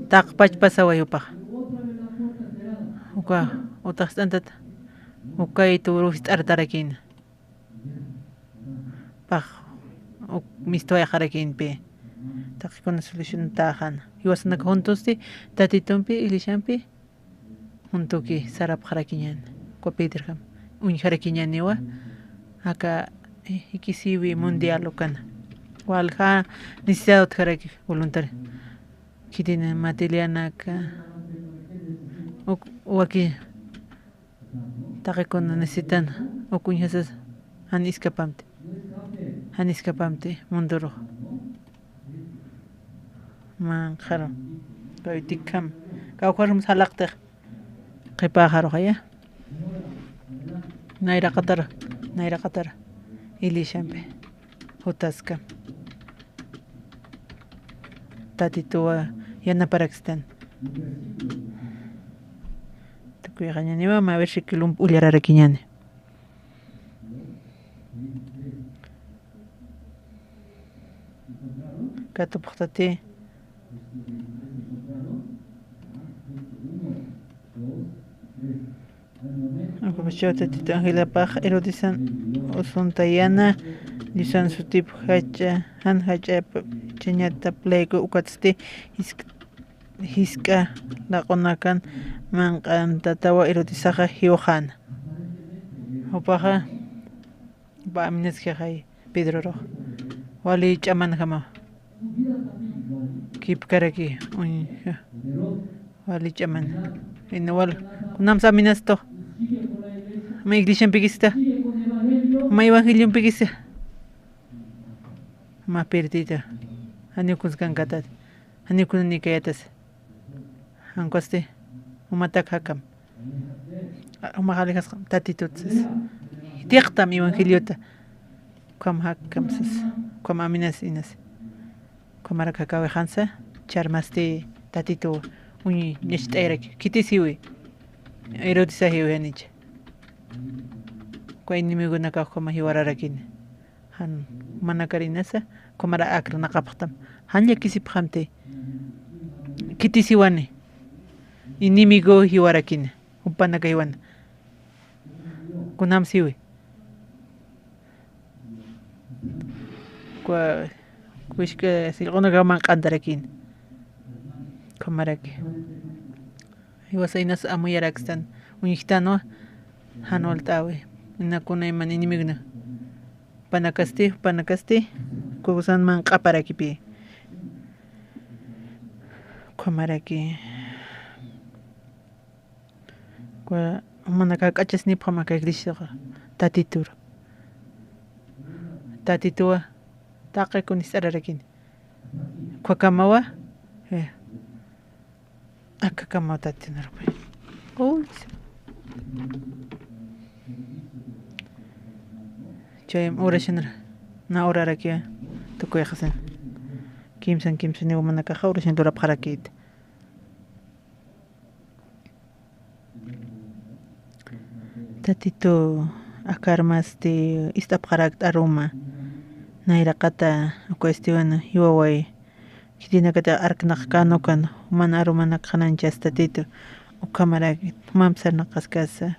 taqpachpasaway upax. Uka, utax jist'antata, ukaytu jist'artarakïna. Pax, uk mistwayxarakïnpi. Taqikuna soluciontäxäna. Jiwasanaka juntusti, Tatitumpi, iglesiampi, juntuki sarapxarakiñäni. Uka Pedrojam uñjarakiñäniwa, aka, eh, jikisiwi mundial ukana. Walja necesidad utjaraki voluntario. Khitina matilianaka, uk, waki, taqikuna necesitan, uk uñjasas, jan escapamti, jan escapamti mundurux. Manqharu, kawitikham, kawkharux salaqtix, qhipaxarux aya. Nayraqatar, nayraqatar, iglesiampi. Jutaskam. Tatituwa yanaparakstan. Tukuyxañäniwa, mä versículomp ullararakiñäni. Katupxtati. Aprovecho Tatito Angelapax Herodesan usuntayana, Diosan sutip jach'a, jan jach'a chañatap layku ukatsti jisk-, jisk'a laq'unakan manq'antatawa Herodesaxa jiwxäna. Jupaxa, jupa amenazaxay. Pedrorux. Wali ch'amanjama. Kipkaraki, uñja. Wali ch'aman. Ina wal. Kunamsa amenazato. Mä iglesiampikista. Mä evangeliumpikista. Mä perdida. Janiw kunskankatat. Janiw kunanïkayatas. Jan ukhasti, jumatak jakam. Jumax alijasqam Tatitut sas. Jithiqtam evangeliota. Ukham jakam sas. Ukham amenaza inas. Ukhamarak jakäwixansa, charmasti Tatitu uñi ñacht'ayraki. Khitisiwi. Herodesa jiwxanicha. Uka enemigonakax ukhama jiwararakini. Jan manakarinasa, ukhamara akranaqapxtam. Jan llakisipxamti. Khitisiwani. Enemigo jiwarakina. Jupanaka jiwana. Kunam siwi. Kwa, kushka silq'unaka manq'antarakina. Ukhamaraki. Jiwasa inas amuyarakstan. Uñjtanwa. Jan walt'äwi. Ina kuna iman inimigna. Panakasti, panakasti, kusan manq'aparakipi. Ukhamaraki. Kwa, manaka jak'achasnipxam aka iglesiaxa, Tatitur. Tatituwa, taqi kun jist'ararakini. Ukhakamawa, eh. Aka kamawtati narupay. Uy. Chayam oracionar, na orarakiwa, tukuyxasin. Kimsan, kimsan, niwa manakaxa oración lurapxarakïta. Tatitu, aka armasti ist'apxarakt'a aruma. Nayraqata uka Esteban jiwaway khitinakatix arknaqkän ukan, juman arumanak qhanañchas Tatitu. Ukhamaraki, jumampis sarnaqaskasa,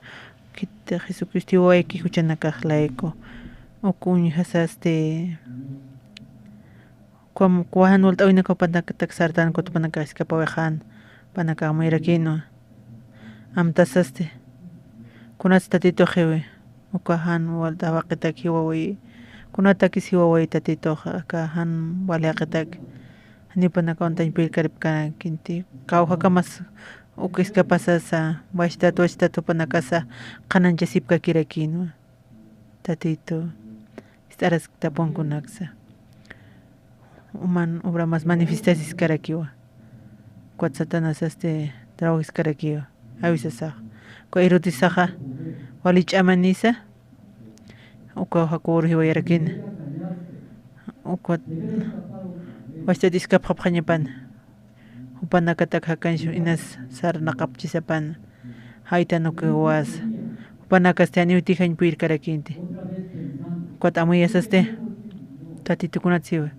khitix Jesucristo jiwawayki juchanakax layku. Uk uñjasasti, Kuwa, kuwa jan walt'äwinakaw jupanakatak sartan, kuwa jupanakax jiskapawayxän, jupanakax amuyarakïnwa. Amtasasti, kunats Tatituxiwi, uka jan walt'äwitak jiwawi, kunatakis jiwawi Tatitux, aka jan wali jaqitak, janiw jupanakaw antañ puyirkaripkänti, kawjakamas uk jiskapasasa, wachtat, wachtat jupanakasa qhanañchasipkakirakïnwa. Tatitu, ist'araskta punkunaksa. Juman obramas manifestasiskarakiwa. Ukat Satanasasti trabajiskarakiwa. Awisasax. Uka Herodesaxa, wali ch'amanisa, uka jakuwar jiwayarakina. Ukat, wachtat iskapxapxañapan. Jupanakatak jakañchu inas sarnaqapchisapan, jaytan uka jiwasa. Jupanakasti janiw tijañ puyirkarakïnti. Ukat amuyasasti, Tatitu kunat siwa.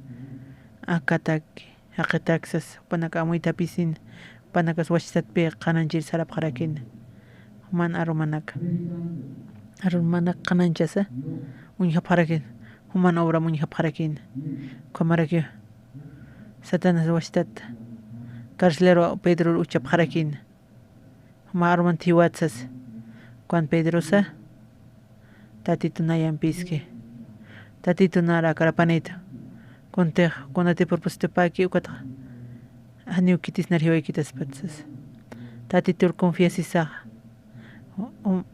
Akataki, jaqitak sas, jupanak amuytapïsin, jupanakas wachtatpï qhanañchir sarapxarakïna. Juman arumanak. Arumanak qhanañchasa, uñjapxarakïna. Juman obram uñjapxarakïna. Ukhamarakiwa. Satanás wachtat carcelero Pedror uchapxarakïna. Mä arumanti jiwat sas. Ukan Pedrosa, Tatitu nayampïski. Tatitu nara akar apanïta. Kuntix, kunati propósitopäki ukatxa, janiw khitis nar jiwaykitaspat sas. Tatitur confiasisaxa. Um,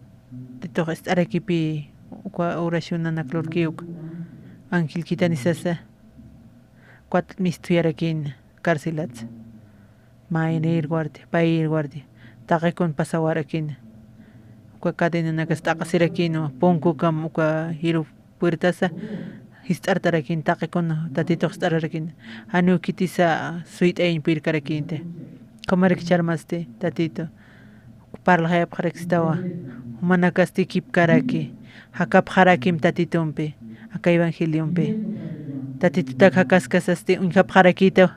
Tatitux ist'arakipï, uka oracionanak lurki uka. Ángel khithanisasa. Ukat mistuyarakïna carcelatsa. Mayni irwarti, pay irwarti. Taqi kun pasawarakïna. Uka cadenanakas t'aqasirakïnwa, punkukam uka jiru puertasa jist'artarakïna, taqi kun Tatitux jist'ararakïna. Janiw khitisa suyt'ayañ puyirkarakïnti. Ukhamaraki charmasti, Tatitu. Parlaxayapxarakstawa, jumanakasti kipkaraki, jakapxarakim Tatitumpi, aka evangeliompi. Tatitutak jakaskasasti uñjapxarakïtaw,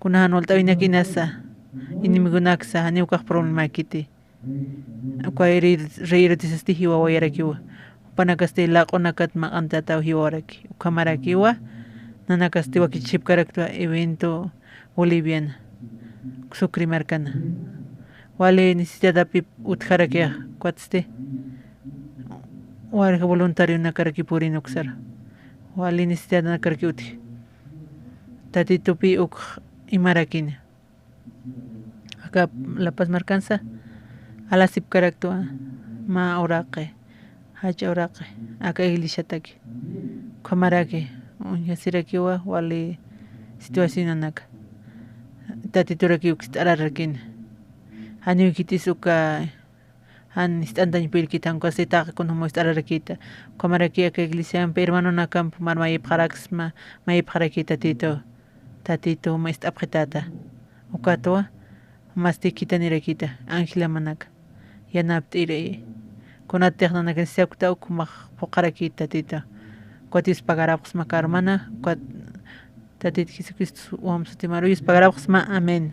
kuna jan walt'äwinak inasa, enemigonaksa, janiw ukax problemäkiti. Uka rey, rey Herodesasti jiwawayarakiwa, jupanakasti laq'unakat maqantätaw jiwawaraki, ukhamarakiwa, nanakasti wakichipkaraktwa evento Boliviana, Sucre markana. Wali necesitadapï utjarakix, ukatsti warja voluntarionakaraki purin uksar. Wali necesitadanakaraki utji. Tatitupï uk imarakini. Aka La Paz markansa alasipkaraktwa mä uraqi, jach'a uraqi, aka iglesiataki. Ukhamaraki, uñjasirakiwa wali situacionanaka. Tatiturakiw jist'ararakini. Janiw khitis uka jan jist'antañ puyirkiti, jan uka sitaqa kun juma jist'ararakita. Ukhamaraki aka iglesiampi hermanonakamp mar mayipxaraksma, mayipxaraki Tatitu. Tatitu juma ist'apxitäta. Ukatwa, jumasti khithanirakita, ángelamanaka. Yanapt'iri. Kunatix nanakañ sisapkta uk jumax phuqharakïta Tatitu. Ukat yuspagarapxsma aka arumana, ukat Tatit Jesucristo wamp sutimaru yuspagarapxsma. Amén.